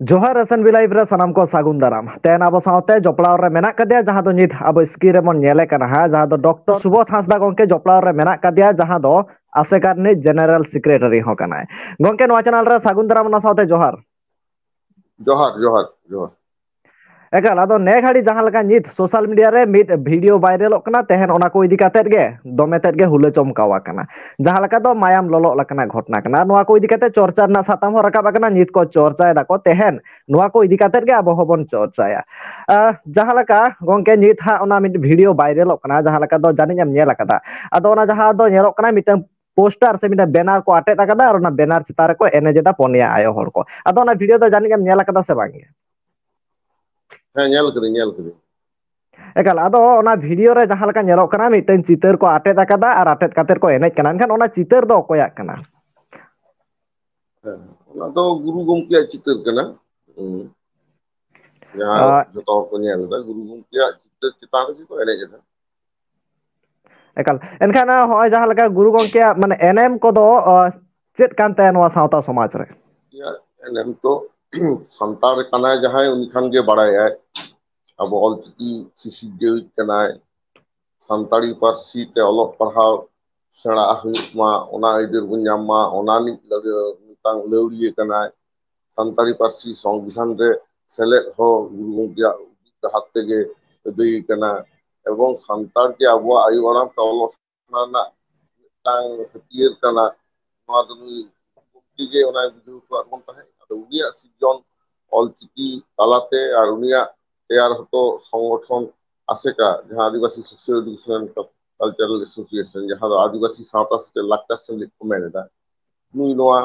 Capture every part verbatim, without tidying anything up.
ᱡᱚᱦᱟᱨ S N B live ᱨᱮ ᱥᱟᱱᱟᱢ ᱠᱚ ᱥᱟᱹᱜᱩᱱ ᱫᱟᱨᱟᱢ᱾ ᱛᱮᱦᱮᱧ ᱟᱵᱚ ᱥᱟᱶᱛᱮ ᱡᱚᱯᱲᱟᱣ ᱨᱮ ᱢᱮᱱᱟᱜ ᱠᱟᱫᱮᱭᱟ, ᱡᱟᱦᱟᱸ ᱫᱚ ᱧᱤᱛ ᱟᱵᱚ ᱥᱠᱨᱤᱱ ᱨᱮᱵᱚᱱ ᱧᱮᱞᱮ ᱠᱟᱱᱟ ᱦᱟᱸᱜ, ᱡᱟᱦᱟᱸ ᱫᱚ ᱰᱚᱠᱴᱚᱨ ᱥᱩᱵᱳᱫᱷ ᱦᱟᱸᱥᱫᱟ ᱜᱚᱝᱠᱮ ᱡᱚᱯᱲᱟᱣ ᱨᱮ ᱢᱮᱱᱟᱜ ᱠᱟᱫᱮᱭᱟ, ᱡᱟᱦᱟᱸ ᱫᱚ ᱟᱥᱮᱠᱟ ᱨᱤᱱᱤᱡ ᱡᱮᱱᱟᱨᱮᱞ ᱥᱮᱠᱨᱮᱴᱟᱨᱤ ᱦᱚᱸ ᱠᱟᱱᱟᱭ᱾ ᱜᱚᱝᱠᱮ, ᱱᱚᱣᱟ ᱪᱮᱱᱮᱞ ᱨᱮ ᱥᱟᱹᱜᱩᱱ ᱫᱟᱨᱟᱢ, ᱚᱱᱟ ᱥᱟᱶᱛᱮ ᱡᱚᱦᱟᱨ᱾ ᱡᱚᱦᱟᱨ, ᱡᱚᱦᱟᱨ, ᱡᱚᱦᱟᱨ᱾ ᱮᱠᱟᱞ, ᱟᱫᱚ ᱱᱮ ᱜᱷᱟᱹᱲᱤ ᱡᱟᱦᱟᱸ ᱞᱮᱠᱟ ᱧᱤᱛ ᱥᱳᱥᱟᱞ ᱢᱤᱰᱤᱭᱟ ᱨᱮ ᱢᱤᱫ ᱵᱷᱤᱰᱤᱭᱳ ᱵᱷᱟᱭᱨᱟᱞᱚᱜ ᱠᱟᱱᱟ, ᱛᱮᱦᱮᱧ ᱚᱱᱟ ᱠᱚ ᱤᱫᱤ ᱠᱟᱛᱮᱫ ᱜᱮ ᱫᱚᱢᱮ ᱛᱮᱫ ᱜᱮ ᱦᱩᱞᱟᱹ ᱪᱚᱢᱠᱟᱣ ᱟᱠᱟᱱᱟ, ᱡᱟᱦᱟᱸ ᱞᱮᱠᱟ ᱫᱚ ᱢᱟᱭᱟᱢ ᱞᱚᱞᱚᱜ ᱞᱮᱠᱟᱱᱟᱜ ᱜᱷᱚᱴᱚᱱᱟ ᱠᱟᱱᱟ᱾ ᱟᱨ ᱱᱚᱣᱟ ᱠᱚ ᱤᱫᱤ ᱠᱟᱛᱮᱫ ᱪᱚᱨᱪᱟ ᱨᱮᱱᱟᱜ ᱥᱟᱛᱟᱢ ᱦᱚᱸ ᱨᱟᱠᱟᱵ ᱟᱠᱟᱱᱟ, ᱧᱤᱛ ᱠᱚ ᱪᱚᱨᱪᱟᱭ ᱫᱟᱠᱚ᱾ ᱛᱮᱦᱮᱧ ᱱᱚᱣᱟ ᱠᱚ ᱤᱫᱤ ᱠᱟᱛᱮᱫ ᱜᱮ ᱟᱵᱚ ᱦᱚᱸᱵᱚᱱ ᱪᱚᱨᱪᱟᱭᱟ᱾ ᱟᱦ, ᱡᱟᱦᱟᱸ ᱞᱮᱠᱟ ᱜᱚᱝᱠᱮ ᱧᱤᱛ ᱦᱟᱸᱜ ᱚᱱᱟ ᱢᱤᱫ ᱵᱷᱤᱰᱤᱭᱳ ᱵᱷᱟᱭᱨᱟᱞᱚᱜ ᱠᱟᱱᱟ, ᱡᱟᱦᱟᱸ ᱞᱮᱠᱟ ᱫᱚ ᱡᱟᱹᱱᱤᱡ ᱮᱢ ᱧᱮᱞ ᱟᱠᱟᱫᱟ᱾ ᱟᱫᱚ ᱚᱱᱟ ᱡᱟᱦᱟᱸ ᱫᱚ ᱧᱮᱞᱚᱜ ᱠᱟᱱᱟ ᱢᱤᱫᱴᱟᱝ ᱯᱳᱥᱴᱟᱨ ᱥᱮ ᱢᱤᱫᱴᱟᱝ ᱵᱮᱱᱟᱨ ᱠᱚ ᱟᱴᱮᱫ ᱟᱠᱟᱫᱟ, ᱟᱨ ᱚᱱᱟ ᱵᱮᱱᱟᱨ ᱪᱮᱛᱟᱱ ᱨᱮᱠᱚ ᱮᱱᱮᱡ ᱮᱫᱟ ᱯᱚᱱᱭᱟ ᱟᱭᱳ ᱦᱚᱲ ᱠᱚ᱾ ᱟᱫᱚ ᱚᱱᱟ ᱵᱷᱤᱰᱤᱭᱳ ᱫᱚ ᱡᱟᱹᱱᱤᱡ ᱮᱢ ᱧᱮᱞ ᱟᱠᱟᱫᱟ ᱥᱮ ᱵᱟᱝ ᱜᱮ? ᱦᱮᱸ, ᱧᱮᱞ ᱠᱟᱹᱫᱟᱹᱧ, ᱧᱮᱞ ᱠᱟᱹᱫᱟᱹᱧ᱾ ᱮᱠᱟᱞ, ᱟᱫᱚ ᱚᱱᱟ ᱵᱷᱤᱰᱤᱭᱳ ᱨᱮ ᱡᱟᱦᱟᱸ ᱞᱮᱠᱟ ᱧᱮᱞᱚᱜ ᱠᱟᱱᱟ, ᱢᱤᱫᱴᱟᱝ ᱪᱤᱛᱟᱹᱨ ᱠᱚ ᱟᱴᱮᱫ ᱟᱠᱟᱫᱟ ᱟᱨ ᱟᱴᱮᱫ ᱠᱟᱛᱮᱫ ᱠᱚ ᱮᱱᱮᱡ ᱠᱟᱱᱟ, ᱮᱱᱠᱷᱟᱱ ᱚᱱᱟ ᱪᱤᱛᱟᱹᱨ ᱫᱚ ᱚᱠᱚᱭᱟᱜ ᱠᱟᱱᱟ? ᱦᱮᱸ, ᱚᱱᱟ ᱫᱚ ᱜᱩᱨᱩ ᱜᱚᱢᱠᱮᱭᱟᱜ ᱪᱤᱛᱟᱹᱨ ᱠᱟᱱᱟ᱾ ᱦᱩᱸ᱾ ᱡᱟᱦᱟᱸ ᱟᱨ ᱡᱚᱛᱚ ᱦᱚᱲ ᱠᱚ ᱧᱮᱞ ᱮᱫᱟ, ᱜᱩᱨᱩ ᱜᱚᱢᱠᱮᱭᱟᱜ ᱪᱤᱛᱟᱹᱨ ᱪᱮᱛᱟᱱ ᱨᱮᱜᱮ ᱠᱚ ᱮᱱᱮᱡ ᱮᱫᱟ᱾ ᱮᱠᱟᱞ᱾ ᱮᱱᱠᱷᱟᱱ, ᱟᱸ, ᱦᱚᱸᱜᱼᱚᱭ ᱡᱟᱦᱟᱸ ᱞᱮᱠᱟ ᱜᱩᱨᱩ ᱜᱚᱢᱠᱮᱭᱟᱜ, ᱢᱟᱱᱮ, ᱮᱱᱮᱢ ᱠᱚᱫᱚ, ᱟᱸ, ᱪᱮᱫ ᱠᱟᱱ ᱛᱟᱭᱟ ᱱᱚᱣᱟ ᱥᱟᱶᱛᱟ ᱥᱚᱢᱟᱡᱽ ᱨᱮ? ᱩᱱᱤᱭᱟᱜ ᱮᱱᱮᱢ ᱫᱚ ᱥᱟᱱᱛᱟᱲ ᱠᱟᱱᱟᱭ ᱡᱟᱦᱟᱸᱭ, ᱩᱱᱤ ᱠᱷᱟᱱ ᱜᱮ ᱵᱟᱲᱟᱭᱟᱭ᱾ ᱟᱵᱚ ᱚᱞᱪᱤᱠᱤ ᱥᱤᱥᱤᱨᱡᱟᱹᱣᱤᱡ ᱠᱟᱱᱟᱭ, ᱥᱟᱱᱛᱟᱲᱤ ᱯᱟᱹᱨᱥᱤ ᱛᱮ ᱚᱞᱚᱜ ᱯᱟᱲᱦᱟᱣ ᱥᱮᱬᱟ ᱦᱩᱭᱩᱜ ᱢᱟ, ᱚᱱᱟ ᱟᱹᱭᱫᱟᱹᱨ ᱵᱚᱱ ᱧᱟᱢ ᱢᱟ, ᱚᱱᱟ ᱨᱤᱱᱤᱡ ᱞᱟᱹᱲᱦᱟᱹ-, ᱢᱤᱫᱴᱟᱝ ᱞᱟᱹᱣᱲᱤᱭᱟᱹ ᱠᱟᱱᱟᱭ᱾ ᱥᱟᱱᱛᱟᱲᱤ ᱯᱟᱹᱨᱥᱤ ᱥᱚᱝᱵᱤᱫᱷᱟᱱ ᱨᱮ ᱥᱮᱞᱮᱫ ᱦᱚᱸ ᱜᱩᱨᱩ ᱜᱚᱢᱠᱮᱭᱟᱜ ᱩᱫᱩᱜ ᱰᱟᱦᱟᱨ ᱛᱮᱜᱮ ᱟᱹᱫᱟᱹᱭ ᱠᱟᱱᱟ᱾ ᱮᱵᱚᱝ ᱥᱟᱱᱛᱟᱲ ᱡᱮ ᱟᱵᱚᱣᱟᱜ ᱟᱭᱳ ᱟᱲᱟᱝ ᱛᱮ ᱚᱞᱚᱜ ᱯᱟᱲᱦᱟᱣ ᱨᱮᱱᱟᱜ ᱢᱤᱫᱴᱟᱝ ᱦᱟᱹᱛᱭᱟᱹᱨ ᱠᱟᱱᱟ, ᱱᱚᱣᱟ ᱫᱚ ᱱᱩᱭ ᱜᱚᱢᱠᱮ ᱜᱮ ᱚᱱᱟᱭ ᱵᱩᱡᱷᱟᱹᱣ ᱦᱚᱴᱚᱣᱟᱫ ᱵᱚᱱ ᱛᱟᱦᱮᱸᱫ᱾ ᱟᱫᱚ ᱩᱱᱤᱭᱟᱜ ᱥᱤᱨᱡᱚᱱ ᱚᱞᱪᱤᱠᱤ ᱛᱟᱞᱟᱛᱮ ᱟᱨ ᱩᱱᱤᱭᱟᱜ ᱛᱮᱭᱟᱨ ᱦᱚᱴᱚ ᱥᱚᱝᱜᱚᱴᱷᱚᱱ ᱟᱥᱮᱠᱟ, ᱡᱟᱦᱟᱸ ᱟᱹᱫᱤᱵᱟᱹᱥᱤ ᱥᱳᱥᱤᱭᱳ ᱮᱰᱩᱠᱮᱥᱚᱱ ᱠᱟᱞᱪᱟᱨᱟᱞ ᱮᱥᱳᱥᱤᱭᱮᱥᱚᱱ, ᱡᱟᱦᱟᱸ ᱫᱚ ᱟᱹᱫᱤᱵᱟᱹᱥᱤ ᱥᱟᱶᱛᱟ ᱥᱮᱪᱮᱫ ᱞᱟᱠᱪᱟᱨ ᱥᱮᱢᱞᱮᱫ ᱠᱚ ᱢᱮᱱ ᱮᱫᱟ, ᱱᱩᱭ ᱱᱚᱣᱟ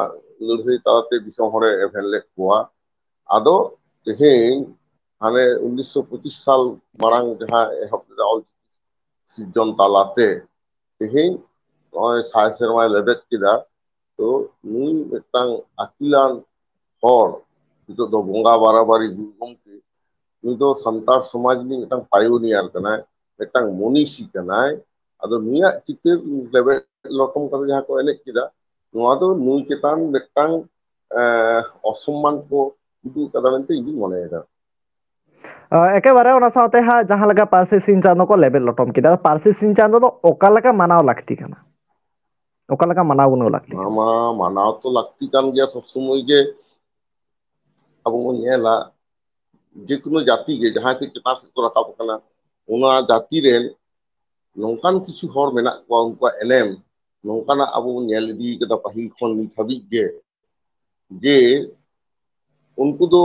ᱞᱟᱹᱲᱦᱟᱹᱭ ᱛᱟᱞᱟᱛᱮ ᱫᱤᱥᱚᱢ ᱦᱚᱲᱮ ᱮᱵᱷᱮᱱ ᱞᱮᱫ ᱠᱚᱣᱟ᱾ ᱟᱫᱚ ᱛᱮᱦᱮᱧ ᱦᱟᱱᱮ ᱩᱱᱤᱥᱥᱚ ᱯᱚᱸᱪᱤᱥ ᱥᱟᱞ ᱢᱟᱲᱟᱝ ᱡᱟᱦᱟᱸ ᱮᱦᱚᱵ ᱞᱮᱫᱟ ᱚᱞᱪᱤᱠᱤ ᱥᱤᱨᱡᱚᱱ ᱛᱟᱞᱟᱛᱮ, ᱛᱮᱦᱮᱧ ᱱᱚᱜᱼᱚᱭ ᱥᱟᱭ ᱥᱮᱨᱢᱟᱭ ᱞᱮᱵᱮᱫ ᱠᱮᱫᱟ᱾ ᱛᱚ ᱱᱩᱭ ᱢᱤᱫᱴᱟᱝ ᱟᱹᱠᱤᱞᱟᱱ ᱦᱚᱲ, ᱱᱤᱛᱚᱜ ᱫᱚ ᱵᱚᱸᱜᱟ ᱵᱟᱨᱟᱵᱟᱨᱤ ᱜᱩᱨᱩ ᱜᱚᱢᱠᱮ, ᱱᱩᱭ ᱫᱚ ᱥᱟᱱᱛᱟᱲ ᱥᱚᱢᱟᱡᱽ ᱨᱤᱱᱤᱡ ᱢᱤᱫᱴᱟᱝ ᱯᱟᱭᱳᱱᱤᱭᱟᱨ ᱠᱟᱱᱟᱭ, ᱢᱤᱫᱴᱟᱝ ᱢᱚᱱᱤᱥᱤ ᱠᱟᱱᱟᱭ᱾ ᱟᱫᱚ ᱱᱩᱭᱟᱜ ᱪᱤᱛᱟᱹᱨ ᱞᱮᱵᱮᱫ ᱞᱚᱴᱚᱢ ᱠᱟᱛᱮ ᱡᱟᱦᱟᱸ ᱠᱚ ᱮᱱᱮᱡ ᱠᱮᱫᱟ, ᱱᱚᱣᱟ ᱫᱚ ᱱᱩᱭ ᱪᱮᱛᱟᱱ ᱢᱤᱫᱴᱟᱝ, ᱮᱸ, ᱚᱥᱚᱢᱢᱟᱱ ᱠᱚ ᱩᱫᱩᱜ ᱟᱠᱟᱫᱟ ᱢᱮᱱᱛᱮ ᱤᱧ ᱫᱩᱧ ᱢᱚᱱᱮᱭᱮᱫᱟ᱾ ᱮᱠᱮᱵᱟᱨᱮ ᱚᱱᱟ ᱥᱟᱶᱛᱮ ᱦᱟᱸᱜ ᱡᱟᱦᱟᱸ ᱞᱮᱠᱟ ᱯᱟᱹᱨᱥᱤ ᱥᱤᱧ ᱪᱟᱸᱫᱚ ᱠᱚ ᱞᱮᱵᱮᱫ ᱞᱚᱴᱚᱢ ᱠᱮᱫᱟ, ᱯᱟᱹᱨᱥᱤ ᱥᱤᱧ ᱪᱟᱸᱫᱚ ᱫᱚ ᱚᱠᱟ ᱞᱮᱠᱟ ᱢᱟᱱᱟᱣ ᱞᱟᱹᱠᱛᱤ ᱠᱟᱱᱟ? ᱚᱠᱟ ᱞᱮᱠᱟ ᱢᱟᱱᱟᱣ ᱜᱩᱱᱟᱹᱣ ᱞᱟᱹᱠᱛᱤ ᱠᱟᱱᱟ? ᱢᱟᱱᱟᱣ ᱛᱚ ᱞᱟᱹᱠᱛᱤ ᱠᱟᱱ ᱜᱮᱭᱟ ᱥᱚᱵ ᱥᱚᱢᱚᱭ ᱜᱮ᱾ ᱟᱵᱚ ᱵᱚᱱ ᱧᱮᱞᱟ, ᱡᱮᱠᱳᱱᱳ ᱡᱟᱹᱛᱤ ᱜᱮ ᱡᱟᱦᱟᱸᱭ ᱠᱚ ᱪᱮᱛᱟᱱ ᱥᱮᱫ ᱠᱚ ᱨᱟᱠᱟᱵ ᱟᱠᱟᱱᱟ, ᱚᱱᱟ ᱡᱟᱹᱛᱤ ᱨᱮᱱ ᱱᱚᱝᱠᱟᱱ ᱠᱤᱪᱷᱩ ᱦᱚᱲ ᱢᱮᱱᱟᱜ ᱠᱚᱣᱟ, ᱩᱱᱠᱩᱣᱟᱜ ᱮᱱᱮᱢ ᱱᱚᱝᱠᱟᱱᱟᱜ ᱟᱵᱚ ᱵᱚᱱ ᱧᱮᱞ ᱤᱫᱤ ᱠᱟᱫᱟ ᱯᱟᱹᱦᱤᱞ ᱠᱷᱚᱱ ᱱᱤᱛ ᱦᱟᱹᱵᱤᱡ ᱜᱮ, ᱡᱮ ᱩᱱᱠᱩ ᱫᱚ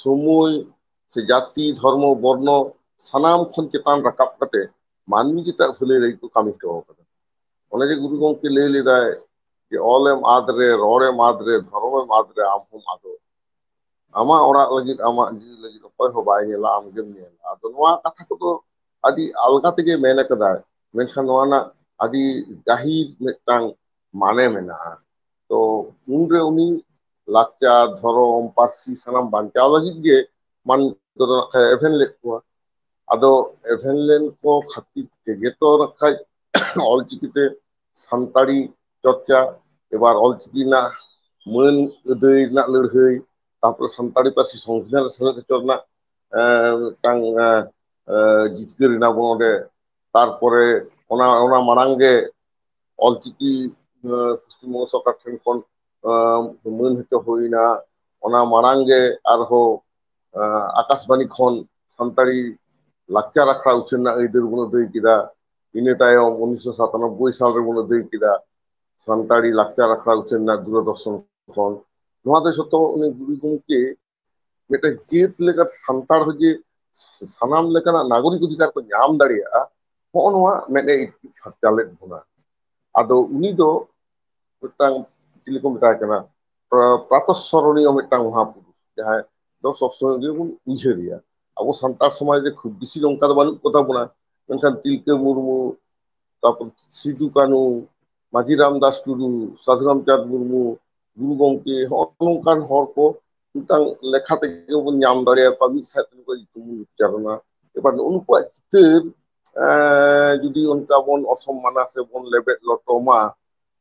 ᱥᱚᱢᱚᱭ ᱥᱮ ᱡᱟᱹᱛᱤ, ᱫᱷᱚᱨᱢᱚ, ᱵᱚᱨᱱᱚ ᱥᱟᱱᱟᱢ ᱠᱷᱚᱱ ᱪᱮᱛᱟᱱ ᱨᱟᱠᱟᱵ ᱠᱟᱛᱮ ᱢᱟᱹᱱᱢᱤ ᱪᱮᱛᱟᱱ ᱵᱷᱟᱹᱞᱟᱹᱭ ᱞᱟᱹᱜᱤᱫ ᱠᱚ ᱠᱟᱹᱢᱤ ᱦᱚᱴᱚ ᱟᱠᱟᱫᱟ᱾ ᱚᱱᱮ ᱡᱮ ᱜᱩᱨᱩ ᱜᱚᱢᱠᱮ ᱞᱟᱹᱭ ᱞᱮᱫᱟᱭ ᱡᱮ ᱚᱞᱮᱢ ᱟᱫ ᱨᱮ, ᱨᱚᱲᱮᱢ ᱟᱫ ᱨᱮ, ᱫᱷᱚᱨᱚᱢᱮᱢ ᱟᱫ ᱨᱮ, ᱟᱢ ᱦᱚᱸᱢ ᱟᱫᱚᱜ᱾ ᱟᱢᱟᱜ ᱚᱲᱟᱜ ᱞᱟᱹᱜᱤᱫ, ᱟᱢᱟᱜ ᱡᱤᱣᱤ ᱞᱟᱹᱜᱤᱫ ᱚᱠᱚᱭ ᱦᱚᱸ ᱵᱟᱭ ᱧᱮᱞᱟ, ᱟᱢᱜᱮᱢ ᱧᱮᱞᱟ᱾ ᱟᱫᱚ ᱱᱚᱣᱟ ᱠᱟᱛᱷᱟ ᱠᱚᱫᱚ ᱟᱹᱰᱤ ᱟᱞᱜᱟ ᱛᱮᱜᱮ ᱢᱮᱱ ᱟᱠᱟᱫᱟᱭ, ᱢᱮᱱᱠᱷᱟᱱ ᱱᱚᱣᱟ ᱨᱮᱱᱟᱜ ᱟᱹᱰᱤ ᱜᱟᱹᱦᱤᱨ ᱢᱤᱫᱴᱟᱝ ᱢᱟᱱᱮ ᱢᱮᱱᱟᱜᱼᱟ᱾ ᱛᱚ ᱩᱱᱨᱮ ᱩᱱᱤ ᱞᱟᱠᱪᱟᱨ, ᱫᱷᱚᱨᱚᱢ, ᱯᱟᱹᱨᱥᱤ ᱥᱟᱱᱟᱢ ᱵᱟᱧᱪᱟᱣ ᱞᱟᱹᱜᱤᱫ ᱜᱮ ᱢᱟᱹᱱᱢᱤ ᱠᱚᱫᱚ ᱱᱟᱜ ᱠᱷᱟᱡ ᱮᱵᱷᱮᱱ ᱞᱮᱫ ᱠᱚᱣᱟ᱾ ᱟᱫᱚ ᱮᱵᱷᱮᱱ ᱞᱮᱱ ᱠᱚ ᱠᱷᱟᱹᱛᱤᱨ ᱛᱮᱜᱮ ᱛᱚ ᱱᱟᱜ ᱠᱷᱟᱡ ᱚᱞᱪᱤᱠᱤᱛᱮ ᱥᱟᱱᱛᱟᱲᱤ ᱪᱚᱨᱪᱟ, ᱮᱵᱟᱨ ᱚᱞᱪᱤᱠᱤ ᱨᱮᱱᱟᱜ ᱢᱟᱹᱱ ᱟᱹᱫᱟᱹᱭ ᱨᱮᱱᱟᱜ ᱞᱟᱹᱲᱦᱟᱹᱭ, ᱛᱟᱨᱯᱚᱨᱮ ᱥᱟᱱᱛᱟᱲᱤ ᱯᱟᱹᱨᱥᱤ ᱥᱚᱝᱵᱤᱫᱷᱟᱱ ᱨᱮ ᱥᱮᱞᱮᱫ ᱦᱚᱪᱚ ᱨᱮᱱᱟᱜ, ᱮᱸ, ᱢᱤᱫᱴᱟᱝ, ᱮᱸ, ᱮᱸ, ᱡᱤᱛᱠᱟᱹᱨ ᱮᱱᱟ ᱵᱚᱱ ᱚᱸᱰᱮ᱾ ᱛᱟᱨᱯᱚᱨᱮ ᱚᱱᱟ, ᱚᱱᱟ ᱢᱟᱲᱟᱝ ᱜᱮ ᱚᱞᱪᱤᱠᱤ, ᱮᱸ, ᱯᱚᱥᱪᱤᱢ ᱵᱚᱝᱜᱚ ᱥᱚᱨᱠᱟᱨ ᱴᱷᱮᱱ ᱠᱷᱚᱱ, ᱮᱸ, ᱢᱟᱹᱱ ᱦᱚᱪᱚ ᱦᱩᱭᱱᱟ᱾ ᱚᱱᱟ ᱢᱟᱲᱟᱝ ᱜᱮ ᱟᱨᱦᱚᱸ, ᱮᱸ, ᱟᱠᱟᱥᱵᱟণᱤ ᱠᱷᱚᱱ ᱥᱟᱱᱛᱟᱲᱤ ᱞᱟᱠᱪᱟᱨ ᱟᱠᱷᱲᱟ ᱩᱪᱷᱟᱹᱱ ᱨᱮᱱᱟᱜ ᱟᱹᱭᱫᱟᱹᱨ ᱵᱚᱱ ᱟᱹᱫᱟᱹᱭ ᱠᱮᱫᱟ᱾ ᱤᱱᱟᱹ ᱛᱟᱭᱚᱢ ᱩᱱᱤᱥᱥᱚ ᱥᱟᱛᱟᱱᱚᱵᱵᱳᱭ ᱥᱟᱞ ᱨᱮᱵᱚᱱ ᱟᱹᱫᱟᱹᱭ ᱠᱮᱫᱟ ᱥᱟᱱᱛᱟᱲᱤ ᱞᱟᱠᱪᱟᱨ ᱟᱠᱷᱲᱟ ᱩᱪᱷᱟᱹᱱ ᱨᱮᱱᱟᱜ ᱫᱩᱨᱚᱫᱚᱨᱥᱚᱱ ᱠᱷᱚᱱ᱾ ᱱᱚᱣᱟ ᱫᱚ ᱡᱷᱚᱛᱚ ᱩᱱᱤ ᱜᱩᱨᱩ ᱜᱚᱢᱠᱮ ᱢᱤᱫᱴᱮᱱ ᱡᱟᱹᱛ ᱞᱮᱠᱟᱛᱮ ᱥᱟᱱᱛᱟᱲ ᱦᱚᱸ ᱡᱮ ᱥᱟᱱᱟᱢ ᱞᱮᱠᱟᱱᱟᱜ ᱱᱟᱜᱚᱨᱤᱠ ᱚᱫᱷᱤᱠᱟᱨ ᱠᱚ ᱧᱟᱢ ᱫᱟᱲᱮᱭᱟᱜᱼᱟ, ᱦᱚᱸᱜᱼᱚ ᱱᱚᱣᱟ ᱢᱮᱫ ᱮ ᱤᱛᱠᱤᱨ ᱯᱷᱟᱨᱪᱟ ᱞᱮᱫ ᱵᱚᱱᱟ᱾ ᱟᱫᱚ ᱩᱱᱤ ᱫᱚ ᱢᱤᱫᱴᱟᱝ, ᱪᱤᱞᱤ ᱠᱚ ᱢᱮᱛᱟᱭ ᱠᱟᱱᱟ, ᱯᱨᱟ-, ᱯᱨᱟᱛᱚᱥᱢᱚᱨᱚᱱᱤᱭᱚ ᱢᱤᱫᱴᱟᱝ ᱢᱚᱦᱟᱯᱩᱨᱩᱥ, ᱡᱟᱦᱟᱸᱭ ᱫᱚ ᱥᱚᱵ ᱥᱚᱢᱚᱭ ᱜᱮᱵᱚᱱ ᱩᱭᱦᱟᱹᱨᱮᱭᱟ᱾ ᱟᱵᱚ ᱥᱟᱱᱛᱟᱲ ᱥᱚᱢᱟᱡᱽ ᱨᱮ ᱠᱷᱩᱵ ᱵᱮᱥᱤ ᱱᱚᱝᱠᱟ ᱫᱚ ᱵᱟᱹᱱᱩᱜ ᱠᱚᱛᱟ ᱵᱚᱱᱟ, ᱢᱮᱱᱠᱷᱟᱱ ᱛᱤᱞᱠᱟᱹ ᱢᱩᱨᱢᱩ, ᱛᱟᱨᱯᱚᱨ ᱥᱤᱫᱩ ᱠᱟᱹᱱᱩ, ᱢᱟᱹᱡᱷᱤ ᱨᱟᱢᱫᱟᱥ ᱴᱩᱰᱩ, ᱥᱟᱫᱷᱩ ᱨᱟᱢᱪᱟᱸᱫᱽ ᱢᱩᱨᱢᱩ, ᱜᱩᱨᱩ ᱜᱚᱢᱠᱮ, ᱦᱚᱸᱜᱼᱚ ᱱᱚᱝᱠᱟᱱ ᱦᱚᱲ ᱠᱚ ᱢᱤᱫᱴᱟᱝ ᱞᱮᱠᱷᱟ ᱛᱮᱜᱮ ᱵᱚᱱ ᱧᱟᱢ ᱫᱟᱲᱮᱭᱟᱠᱚᱣᱟ, ᱢᱤᱫ ᱥᱟᱶᱛᱮ ᱱᱩᱠᱩᱣᱟᱜ ᱧᱩᱛᱩᱢ ᱵᱚᱱ ᱩᱪᱪᱟᱨᱚᱱᱟ᱾ ᱮᱵᱟᱨ ᱱᱩᱜᱼᱩ ᱱᱩᱠᱩᱣᱟᱜ ᱪᱤᱛᱟᱹᱨ, ᱮᱸ, ᱡᱩᱫᱤ ᱚᱱᱠᱟ ᱵᱚᱱ ᱚᱥᱚᱢᱢᱟᱱᱟ ᱥᱮ ᱵᱚᱱ ᱞᱮᱵᱮᱫ ᱞᱚᱴᱚᱢᱟ,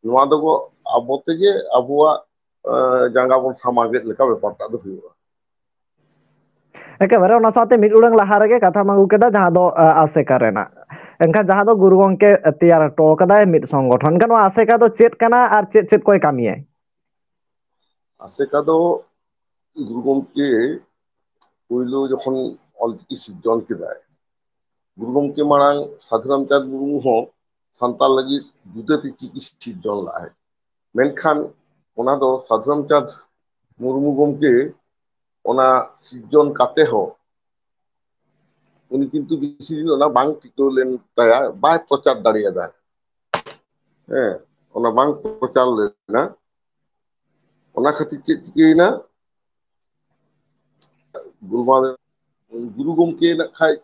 ᱱᱚᱣᱟ ᱫᱚ ᱟᱵᱚ ᱛᱮᱜᱮ ᱟᱵᱚᱣᱟᱜ ᱡᱟᱸᱜᱟ ᱵᱚᱱ ᱥᱟᱢᱟᱝᱮᱫ ᱞᱮᱠᱟ ᱵᱮᱯᱟᱨ ᱴᱟᱜ ᱫᱚ ᱦᱩᱭᱩᱜᱼᱟ᱾ ᱮᱠᱮᱵᱟᱨᱮ ᱚᱱᱟ ᱥᱟᱶᱛᱮ ᱢᱤᱫ ᱩᱰᱟᱹᱝ ᱞᱟᱦᱟ ᱨᱮᱜᱮ ᱠᱟᱛᱷᱟᱢ ᱟᱹᱜᱩ ᱠᱮᱫᱟ, ᱡᱟᱦᱟᱸ ᱫᱚ ᱟᱥᱮᱠᱟ ᱨᱮᱱᱟᱜ᱾ ᱮᱱᱠᱷᱟᱱ ᱡᱟᱦᱟᱸ ᱫᱚ ᱜᱩᱨᱩ ᱜᱚᱢᱠᱮ ᱛᱮᱭᱟᱨ ᱦᱚᱴᱚ ᱠᱟᱫᱟᱭ ᱢᱤᱫ ᱥᱚᱝᱜᱚᱴᱷᱚᱱ᱾ ᱮᱱᱠᱷᱟᱱ ᱱᱚᱣᱟ ᱟᱥᱮᱠᱟ ᱫᱚ ᱪᱮᱫ ᱠᱟᱱᱟ ᱟᱨ ᱪᱮᱫ ᱪᱮᱫ ᱠᱚᱭ ᱠᱟᱹᱢᱤᱭᱟᱭ? ᱟᱥᱮᱠᱟ ᱫᱚ ᱜᱩᱨᱩ ᱜᱚᱢᱠᱮ ᱯᱳᱭᱞᱳ ᱡᱚᱠᱷᱚᱱ ᱚᱞᱪᱤᱠᱤ ᱥᱤᱨᱡᱚᱱ ᱠᱮᱫᱟᱭ, ᱜᱩᱨᱩ ᱜᱚᱢᱠᱮ ᱢᱟᱲᱟᱝ ᱥᱟᱫᱷᱩ ᱨᱟᱢᱪᱟᱸᱫᱽ ᱢᱩᱨᱢᱩ ᱦᱚᱸ ᱥᱟᱱᱛᱟᱲ ᱞᱟᱹᱜᱤᱫ ᱡᱩᱫᱟᱹᱛᱮ ᱪᱤᱠᱤ ᱥᱤᱨᱡᱚᱱ ᱞᱟᱜᱼᱟᱭ᱾ ᱢᱮᱱᱠᱷᱟᱱ ᱚᱱᱟ ᱫᱚ ᱥᱟᱫᱷᱩ ᱨᱟᱢᱪᱟᱸᱫᱽ ᱢᱩᱨᱢᱩ ᱜᱚᱢᱠᱮ ᱚᱱᱟ ᱥᱤᱨᱡᱚᱱ ᱠᱟᱛᱮ ᱦᱚᱸ ᱩᱱᱤ ᱠᱤᱱᱛᱩ ᱵᱮᱥᱤ ᱫᱤᱱ ᱚᱱᱟ ᱵᱟᱝ ᱴᱤᱠᱟᱹᱣ ᱞᱮᱱ ᱛᱟᱭᱟ, ᱵᱟᱭ ᱯᱨᱚᱪᱟᱨ ᱫᱟᱲᱮᱭᱟᱫᱟ᱾ ᱦᱮᱸ, ᱚᱱᱟ ᱵᱟᱝ ᱯᱨᱚᱪᱟᱨ ᱞᱮᱱᱟ᱾ ᱚᱱᱟ ᱠᱷᱟᱹᱛᱤᱨ ᱪᱮᱫ ᱪᱤᱠᱟᱹᱭᱮᱱᱟ? ᱜᱩᱨᱩ ᱜᱚᱢᱠᱮ ᱱᱟᱜ ᱠᱷᱟᱡ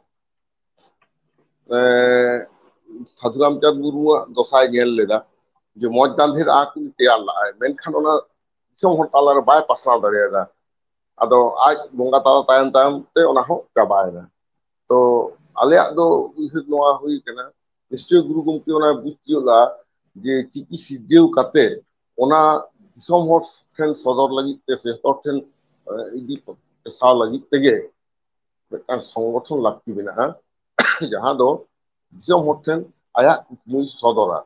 ᱥᱟᱫᱷᱩ ᱨᱟᱢᱪᱟᱸᱫᱽ ᱢᱩᱨᱢᱩᱣᱟᱜ ᱫᱚᱥᱟᱭ ᱧᱮᱞ ᱞᱮᱫᱟ, ᱡᱮ ᱢᱚᱸᱡᱽ ᱫᱟᱸᱫᱷᱮᱨ ᱟᱸᱠ ᱩᱱᱤ ᱛᱮᱭᱟᱨ ᱞᱟᱜᱼᱟᱭ, ᱢᱮᱱᱠᱷᱟᱱ ᱚᱱᱟ ᱫᱤᱥᱚᱢ ᱦᱚᱲ ᱛᱟᱞᱟᱨᱮ ᱵᱟᱭ ᱯᱟᱥᱱᱟᱣ ᱫᱟᱲᱮᱭᱟᱫᱟ᱾ ᱟᱫᱚ ᱟᱡ ᱵᱚᱸᱜᱟ ᱛᱟᱞᱟ ᱛᱟᱭᱚᱢ ᱛᱟᱭᱚᱢ ᱛᱮ ᱚᱱᱟ ᱦᱚᱸ ᱪᱟᱵᱟᱭᱮᱱᱟ᱾ ᱛᱚ ᱟᱞᱮᱭᱟᱜ ᱫᱚ ᱩᱭᱦᱟᱹᱨ ᱱᱚᱣᱟ ᱦᱩᱭ ᱠᱟᱱᱟ, ᱱᱤᱥᱪᱚᱭ ᱜᱩᱨᱩ ᱜᱚᱢᱠᱮ ᱚᱱᱟ ᱵᱩᱡᱽ ᱛᱤᱭᱳᱜ ᱞᱟᱜᱼᱟ ᱡᱮ ᱪᱤᱠᱤ ᱥᱤᱨᱡᱟᱹᱣ ᱠᱟᱛᱮ ᱚᱱᱟ ᱫᱤᱥᱚᱢ ᱦᱚᱲ ᱴᱷᱮᱱ ᱥᱚᱫᱚᱨ ᱞᱟᱹᱜᱤᱫ ᱛᱮ ᱥᱮ ᱡᱚᱛᱚ ᱦᱚᱲ ᱴᱷᱮᱱ ᱤᱫᱤ ᱯᱟᱥᱱᱟᱣ ᱞᱟᱹᱜᱤᱫ ᱛᱮᱜᱮ ᱢᱤᱫᱴᱟᱝ ᱥᱚᱝᱜᱚᱴᱷᱚᱱ ᱞᱟᱹᱠᱛᱤ ᱢᱮᱱᱟᱜᱼᱟ, ᱡᱟᱦᱟᱸ ᱫᱚ ᱫᱤᱥᱚᱢ ᱦᱚᱲ ᱴᱷᱮᱱ ᱟᱭᱟᱜ ᱠᱩᱠᱢᱩᱭ ᱥᱚᱫᱚᱨᱟ᱾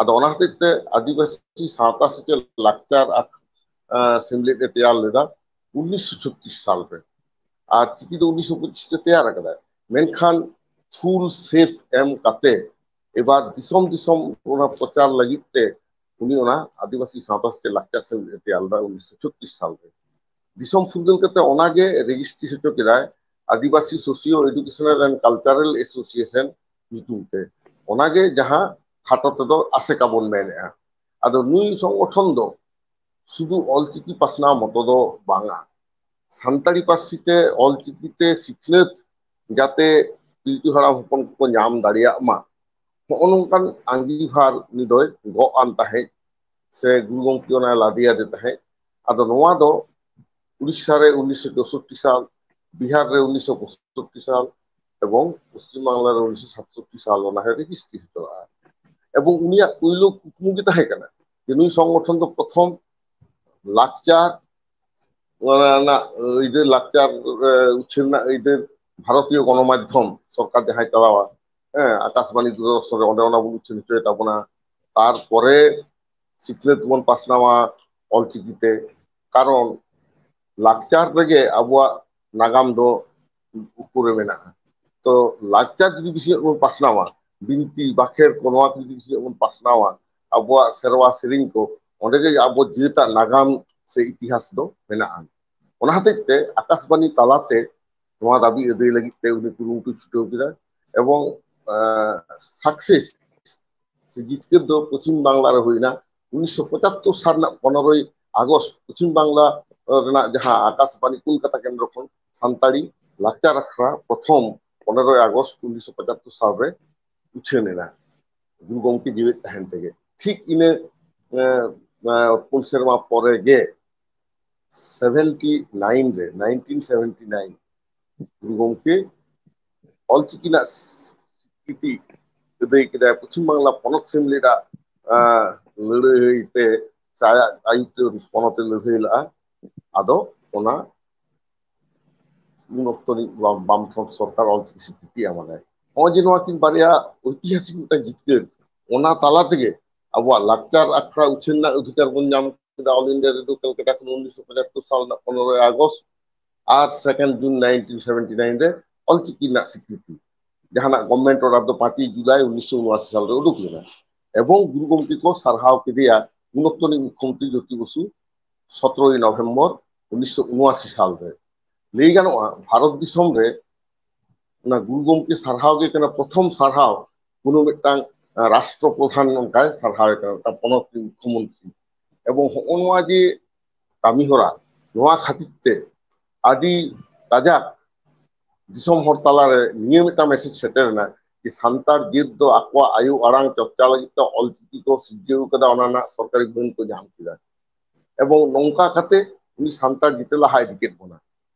ᱟᱫᱚ ᱚᱱᱟ ᱦᱚᱛᱮᱡ ᱛᱮ ᱟᱹᱫᱤᱵᱟᱹᱥᱤ ᱥᱟᱶᱛᱟ ᱥᱮᱪᱮᱫ ᱞᱟᱠᱪᱟᱨ ᱟᱨ ᱥᱮᱢᱞᱮᱫ ᱮ ᱛᱮᱭᱟᱨ ᱞᱮᱫᱟ ᱩᱱᱤᱥᱥᱚ ᱪᱷᱚᱛᱨᱤᱥ ᱥᱟᱞ ᱨᱮ᱾ ᱟᱨ ᱪᱤᱠᱤ ᱫᱚ ᱩᱱᱤᱥᱥᱚ ᱯᱚᱸᱪᱤᱥ ᱨᱮ ᱛᱮᱭᱟᱨ ᱟᱠᱟᱫᱟᱭ, ᱢᱮᱱᱠᱷᱟᱱ ᱯᱷᱩᱞ ᱥᱮᱯ ᱮᱢ ᱠᱟᱛᱮ ᱮᱵᱟᱨ ᱫᱤᱥᱚᱢ ᱫᱤᱥᱚᱢ ᱚᱱᱟ ᱯᱨᱚᱪᱟᱨ ᱞᱟᱹᱜᱤᱫ ᱛᱮ ᱩᱱᱤ ᱚᱱᱟ ᱟᱹᱫᱤᱵᱟᱹᱥᱤ ᱥᱟᱶᱛᱟ ᱥᱮᱪᱮᱫ ᱞᱟᱠᱪᱟᱨ ᱥᱮᱢᱞᱮᱫ ᱮ ᱛᱮᱭᱟᱨ ᱞᱮᱫᱟ ᱩᱱᱤᱥᱥᱚ ᱪᱷᱚᱛᱨᱤᱥ ᱥᱟᱞ ᱨᱮ᱾ ᱫᱤᱥᱚᱢ ᱯᱷᱩᱨᱜᱟᱹᱞ ᱠᱟᱛᱮ ᱚᱱᱟᱜᱮ ᱨᱮᱡᱤᱥᱴᱨᱤ ᱦᱚᱪᱚ ᱠᱮᱫᱟᱭ Adivasi socio educational and cultural association ᱧᱩᱛᱩᱢ ᱛᱮ᱾ ᱚᱱᱟᱜᱮ ᱡᱟᱦᱟᱸ ᱠᱷᱟᱴᱚ ᱛᱮᱫᱚ ᱟᱥᱮᱠᱟ ᱵᱚᱱ ᱢᱮᱱᱮᱫᱼᱟ᱾ ᱟᱫᱚ ᱱᱩᱭ ᱥᱚᱝᱜᱚᱴᱷᱚᱱ ᱫᱚ ᱥᱩᱫᱷᱩ ᱚᱞᱪᱤᱠᱤ ᱯᱟᱥᱱᱟᱣ ᱢᱚᱛᱚ ᱫᱚ ᱵᱟᱝᱟ, ᱥᱟᱱᱛᱟᱲᱤ ᱯᱟᱹᱨᱥᱤ ᱛᱮ ᱚᱞᱪᱤᱠᱤ ᱛᱮ ᱥᱤᱠᱷᱱᱟᱹᱛ ᱡᱟᱛᱮ ᱯᱤᱞᱪᱩ ᱦᱟᱲᱟᱢ ᱦᱚᱯᱚᱱ ᱠᱚᱠᱚ ᱧᱟᱢ ᱫᱟᱲᱮᱭᱟᱜ ᱢᱟ, ᱱᱚᱜᱼᱚ ᱱᱚᱝᱠᱟᱱ ᱟᱸᱜᱤᱵᱷᱟᱨ ᱩᱱᱤ ᱫᱚᱭ ᱜᱚᱜ ᱟᱱ ᱛᱟᱦᱮᱸᱫ, ᱥᱮ ᱜᱩᱨᱩ ᱜᱚᱢᱠᱮ ᱚᱱᱟᱭ ᱞᱟᱫᱮᱭᱟᱫᱮ ᱛᱟᱦᱮᱸᱫ᱾ ᱟᱫᱚ ᱱᱚᱣᱟ ᱫᱚ ᱩᱲᱤᱥᱥᱟ ᱨᱮ ᱩᱱᱤᱥᱥᱚ ᱪᱳᱥᱳᱴᱴᱤ ᱥᱟᱞ, ᱵᱤᱦᱟᱨ ᱨᱮ ᱩᱱᱤᱥᱥᱚ ᱯᱚᱸᱭᱥᱚᱴᱴᱤ ᱥᱟᱞ ᱮᱵᱚᱝ ᱯᱚᱥᱪᱤᱢ ᱵᱟᱝᱞᱟ ᱨᱮ ᱩᱱᱤᱥᱥᱚ ᱥᱟᱛᱥᱚᱴᱴᱤ ᱥᱟᱞ ᱚᱱᱟ ᱦᱚᱸ ᱨᱮᱡᱤᱥᱴᱨᱤ ᱦᱚᱪᱚᱣᱟᱜᱼᱟ᱾ ᱮᱵᱚᱝ ᱩᱱᱤᱭᱟᱜ ᱯᱩᱭᱞᱩ ᱠᱩᱠᱢᱩ ᱜᱮ ᱛᱟᱦᱮᱸ ᱠᱟᱱᱟ ᱡᱮ ᱱᱩᱭ ᱥᱚᱝᱜᱚᱴᱷᱚᱱ ᱫᱚ ᱯᱨᱚᱛᱷᱚᱢ ᱞᱟᱠᱪᱟᱨ ᱚᱱᱟ ᱨᱮᱱᱟᱜ ᱟᱹᱭᱫᱟᱹᱨ, ᱞᱟᱠᱪᱟᱨ ᱮ, ᱩᱪᱷᱟᱹᱱ ᱨᱮᱱᱟᱜ ᱟᱹᱭᱫᱟᱹᱨ ᱵᱷᱟᱨᱚᱛᱤᱭᱚ ᱜᱚᱱᱚᱢᱟᱫᱽᱫᱷᱚᱢ ᱥᱚᱨᱠᱟᱨ ᱡᱟᱦᱟᱸᱭ ᱪᱟᱞᱟᱣᱟ, ᱦᱮᱸ, ᱟᱠᱟᱥᱵᱟᱬᱤ, ᱫᱩᱨᱫᱚᱨᱥᱚᱱ ᱨᱮ, ᱚᱸᱰᱮ ᱚᱱᱟ ᱵᱚᱱ ᱩᱪᱷᱟᱹᱱ ᱦᱚᱪᱚᱭ ᱛᱟᱵᱚᱱᱟ᱾ ᱛᱟᱨᱯᱚᱨᱮ ᱥᱤᱠᱷᱱᱟᱹᱛ ᱵᱚᱱ ᱯᱟᱥᱱᱟᱣᱟ ᱚᱞᱪᱤᱠᱤᱛᱮ, ᱠᱟᱨᱚᱱ ᱞᱟᱠᱪᱟᱨ ᱨᱮᱜᱮ ᱟᱵᱚᱣᱟᱜ ᱱᱟᱜᱟᱢ ᱫᱚ ᱩᱠᱩᱨᱮ ᱢᱮᱱᱟᱜᱼᱟ᱾ ᱛᱚ ᱞᱟᱠᱪᱟᱨ ᱡᱩᱫᱤ ᱵᱮᱥᱤ ᱧᱚᱜ ᱵᱚᱱ ᱯᱟᱥᱱᱟᱣᱟ, ᱵᱤᱱᱛᱤ ᱵᱟᱠᱷᱮᱲ ᱠᱚ, ᱱᱚᱣᱟ ᱠᱚ ᱡᱩᱫᱤ ᱵᱮᱥᱤ ᱧᱚᱜ ᱵᱚᱱ ᱯᱟᱥᱱᱟᱣᱟ, ᱟᱵᱚᱣᱟᱜ ᱥᱮᱨᱣᱟ ᱥᱮᱨᱮᱧ ᱠᱚ, ᱚᱸᱰᱮ ᱜᱮ ᱟᱵᱚ ᱡᱟᱹᱛᱟᱜ ᱱᱟᱜᱟᱢ ᱥᱮ ᱤᱛᱤᱦᱟᱥ ᱫᱚ ᱢᱮᱱᱟᱜᱼᱟ᱾ ᱚᱱᱟ ᱦᱚᱛᱮᱡ ᱛᱮ ᱟᱠᱟᱥᱵᱟᱬᱤ ᱛᱟᱞᱟᱛᱮ ᱱᱚᱣᱟ ᱫᱟᱹᱵᱤ ᱟᱹᱫᱟᱹᱭ ᱞᱟᱹᱜᱤᱫ ᱛᱮ ᱩᱱᱤ ᱠᱩᱨᱩᱢᱩᱴᱩᱭ ᱪᱷᱩᱴᱟᱹᱣ ᱠᱮᱫᱟ, ᱮᱵᱚᱝ ᱥᱟᱠᱥᱮᱥ ᱥᱮ ᱡᱤᱛᱠᱟᱹᱨ ᱫᱚ ᱯᱚᱪᱷᱤᱢ ᱵᱟᱝᱞᱟ ᱨᱮ ᱦᱩᱭᱱᱟ᱾ ᱩᱱᱤᱥᱥᱚ ᱯᱚᱸᱪᱟᱛᱛᱳᱨ ᱥᱟᱞ ᱨᱮᱱᱟᱜ ᱯᱚᱱᱮᱨᱚᱭ ᱟᱜᱚᱥᱴ ᱯᱚᱪᱷᱤᱢ ᱵᱟᱝᱞᱟ ᱨᱮᱱᱟᱜ ᱡᱟᱦᱟᱸ ᱟᱠᱟᱥᱵᱟᱬᱤ ᱠᱳᱞᱠᱟᱛᱟ ᱠᱮᱱᱫᱨᱚ ᱠᱷᱚᱱ ᱥᱟᱱᱛᱟᱲᱤ ᱞᱟᱠᱪᱟᱨ ᱟᱠᱷᱲᱟ ᱯᱨᱚᱛᱷᱚᱢ ᱯᱚᱱᱮᱨᱚᱭ ᱟᱜᱚᱥᱴ ᱩᱱᱤᱥᱥᱚ ᱯᱚᱸᱪᱟᱛᱛᱳᱨ ᱥᱟᱞ ᱨᱮ ᱩᱪᱷᱟᱹᱱ ᱮᱱᱟ, ᱜᱩᱨᱩ ᱜᱚᱢᱠᱮ ᱡᱤᱣᱮᱫ ᱛᱟᱦᱮᱱ ᱛᱮᱜᱮ᱾ ᱴᱷᱤᱠ ᱤᱱᱟᱹ ᱮ, ᱮ, ᱯᱩᱱ ᱥᱮᱨᱢᱟ ᱯᱚᱨᱮ ᱜᱮ ᱥᱮᱵᱷᱮᱱᱴᱤ ᱱᱟᱭᱤᱱ ᱨᱮ, ᱱᱟᱭᱤᱱᱴᱤᱱ ᱥᱮᱵᱷᱮᱱᱴᱤ ᱱᱟᱭᱤᱱ, ᱜᱩᱨᱩ ᱜᱚᱢᱠᱮ ᱚᱞᱪᱤᱠᱤ ᱨᱮᱱᱟᱜ ᱥᱤᱠᱨᱤᱛᱤ ᱟᱹᱫᱟᱹᱭ ᱠᱮᱫᱟᱭ᱾ ᱯᱚᱪᱷᱤᱢ ᱵᱟᱝᱞᱟ ᱯᱚᱱᱚᱛ ᱥᱮᱢ ᱞᱮᱫᱟ, ᱟᱸ, ᱞᱟᱹᱲᱦᱟᱹᱭ ᱛᱮ ᱥᱮ ᱟᱭᱟᱜ ᱟᱭᱩᱨ ᱛᱮ ᱯᱚᱱᱚᱛ ᱮ ᱞᱟᱹᱲᱦᱟᱹᱭ ᱞᱮᱫᱼᱟ᱾ ᱟᱫᱚ ᱚᱱᱟ ᱩᱱ ᱚᱠᱛᱚ ᱨᱤᱱᱤᱡ ᱵᱟᱢ-, ᱵᱟᱢᱯᱷᱨᱚᱱᱴ ᱥᱚᱨᱠᱟᱨ ᱚᱞᱪᱤᱠᱤ ᱥᱤᱠᱨᱤᱛᱤ ᱮᱢᱟᱫᱟᱭ᱾ ᱱᱚᱜᱼᱚᱭ ᱡᱮ ᱱᱚᱣᱟ ᱠᱤᱱ ᱵᱟᱨᱭᱟ ᱳᱭᱛᱤᱦᱟᱥᱤᱠ ᱢᱤᱫᱴᱟᱝ ᱡᱤᱛᱠᱟᱹᱨ, ᱚᱱᱟ ᱛᱟᱞᱟ ᱛᱮᱜᱮ ᱟᱵᱚᱣᱟᱜ ᱞᱟᱠᱪᱟᱨ ᱟᱠᱷᱲᱟ ᱩᱪᱷᱟᱹᱱ ᱨᱮᱱᱟᱜ ᱚᱫᱷᱤᱠᱟᱨ ᱵᱚᱱ ᱧᱟᱢ ᱠᱮᱫᱟ᱾ All India Radio ᱠᱟᱞᱠᱟᱴᱟ ᱠᱷᱚᱱ ᱩᱱᱤᱥᱥᱚ ᱯᱚᱸᱪᱟᱛᱛᱳᱨ ᱥᱟᱞ ᱨᱮᱱᱟᱜ ᱯᱚᱱᱮᱨᱚᱭ ᱟᱜᱚᱥᱴ ᱟᱨ ᱥᱮᱠᱮᱱᱰ ᱡᱩᱱ ᱱᱟᱭᱤᱱᱴᱤᱱ ᱥᱮᱵᱷᱮᱱᱴᱤ ᱱᱟᱭᱤᱱ ᱨᱮ ᱚᱞᱪᱤᱠᱤ ᱨᱮᱱᱟᱜ ᱥᱤᱠᱨᱤᱛᱤ, ᱡᱟᱦᱟᱱᱟᱜ ᱜᱚᱵᱷᱢᱮᱱᱴ ᱚᱨᱰᱟᱨ ᱫᱚ ᱯᱟᱸᱪᱮᱭ ᱡᱩᱞᱟᱭ ᱩᱱᱤᱥᱥᱚ ᱩᱱᱚᱟᱥᱤ ᱥᱟᱞ ᱨᱮ ᱩᱰᱩᱠ ᱞᱮᱱᱟ᱾ ᱮᱵᱚᱝ ᱜᱩᱨᱩ ᱜᱚᱢᱠᱮ ᱠᱚ ᱥᱟᱨᱦᱟᱣ ᱠᱮᱫᱮᱭᱟ ᱩᱱ ᱚᱠᱛᱚ ᱨᱤᱱ ᱢᱩᱠᱷᱭᱚᱢᱚᱱᱛᱨᱤ ᱡᱳᱛᱤ ᱵᱚᱥᱩ ᱥᱚᱛᱨᱚᱭ ᱱᱚᱵᱷᱮᱢᱵᱚᱨ ᱩᱱᱤᱥᱥᱚ ᱩᱱᱚᱟᱥᱤ ᱥᱟᱞ ᱨᱮ᱾ ᱞᱟᱹᱭ ᱜᱟᱱᱚᱜᱼᱟ, ᱵᱷᱟᱨᱚᱛ ᱫᱤᱥᱚᱢ ᱨᱮ ᱚᱱᱟ ᱜᱩᱨᱩ ᱜᱚᱢᱠᱮ ᱥᱟᱨᱦᱟᱣ ᱜᱮ ᱠᱟᱱᱟ ᱯᱨᱚᱛᱷᱚᱢ ᱥᱟᱨᱦᱟᱣ, ᱠᱳᱱᱳ ᱢᱤᱫᱴᱟᱝ, ᱟᱸ, ᱨᱟᱥᱴᱨᱚ ᱯᱨᱚᱫᱷᱟᱱ ᱚᱱᱠᱟᱭ ᱥᱟᱨᱦᱟᱣᱮ ᱠᱟᱱᱟ, ᱢᱤᱫᱴᱟᱝ ᱯᱚᱱᱚᱛ ᱨᱤᱱ ᱢᱩᱠᱷᱭᱚᱢᱚᱱᱛᱨᱤ᱾ ᱮᱵᱚᱝ ᱦᱚᱸᱜᱼᱚ ᱱᱚᱣᱟ ᱡᱮ ᱠᱟᱹᱢᱤ ᱦᱚᱨᱟ, ᱱᱚᱣᱟ ᱠᱷᱟᱹᱛᱤᱨ ᱛᱮ ᱟᱹᱰᱤ ᱠᱟᱡᱟᱠ ᱫᱤᱥᱚᱢ ᱦᱚᱲ ᱛᱟᱞᱟᱨᱮ ᱱᱤᱭᱟᱹ ᱢᱤᱫᱴᱟᱝ ᱢᱮᱥᱮᱡᱽ ᱥᱮᱴᱮᱨ ᱮᱱᱟ ᱡᱮ ᱥᱟᱱᱛᱟᱲ ᱡᱟᱹᱛ ᱫᱚ ᱟᱠᱚᱣᱟᱜ ᱟᱭᱳ ᱟᱲᱟᱝ ᱪᱚᱨᱪᱟ ᱞᱟᱹᱜᱤᱫ ᱛᱮ ᱚᱞᱪᱤᱠᱤ ᱠᱚ ᱥᱤᱨᱡᱟᱹᱣ ᱠᱟᱫᱟ, ᱚᱱᱟ ᱨᱮᱱᱟᱜ ᱥᱚᱨᱠᱟᱨᱤ ᱢᱟᱹᱱ ᱠᱚ ᱧᱟᱢ ᱠᱮᱫᱟ᱾ ᱮᱵᱚᱝ ᱱᱚᱝᱠᱟ ᱠᱟᱛᱮ ᱩᱱᱤ ᱥᱟᱱᱛᱟᱲ ᱡᱟᱹᱛᱤ ᱞᱟᱦᱟ ᱤᱫᱤ ᱠᱮᱫ ᱵᱚᱱᱟ᱾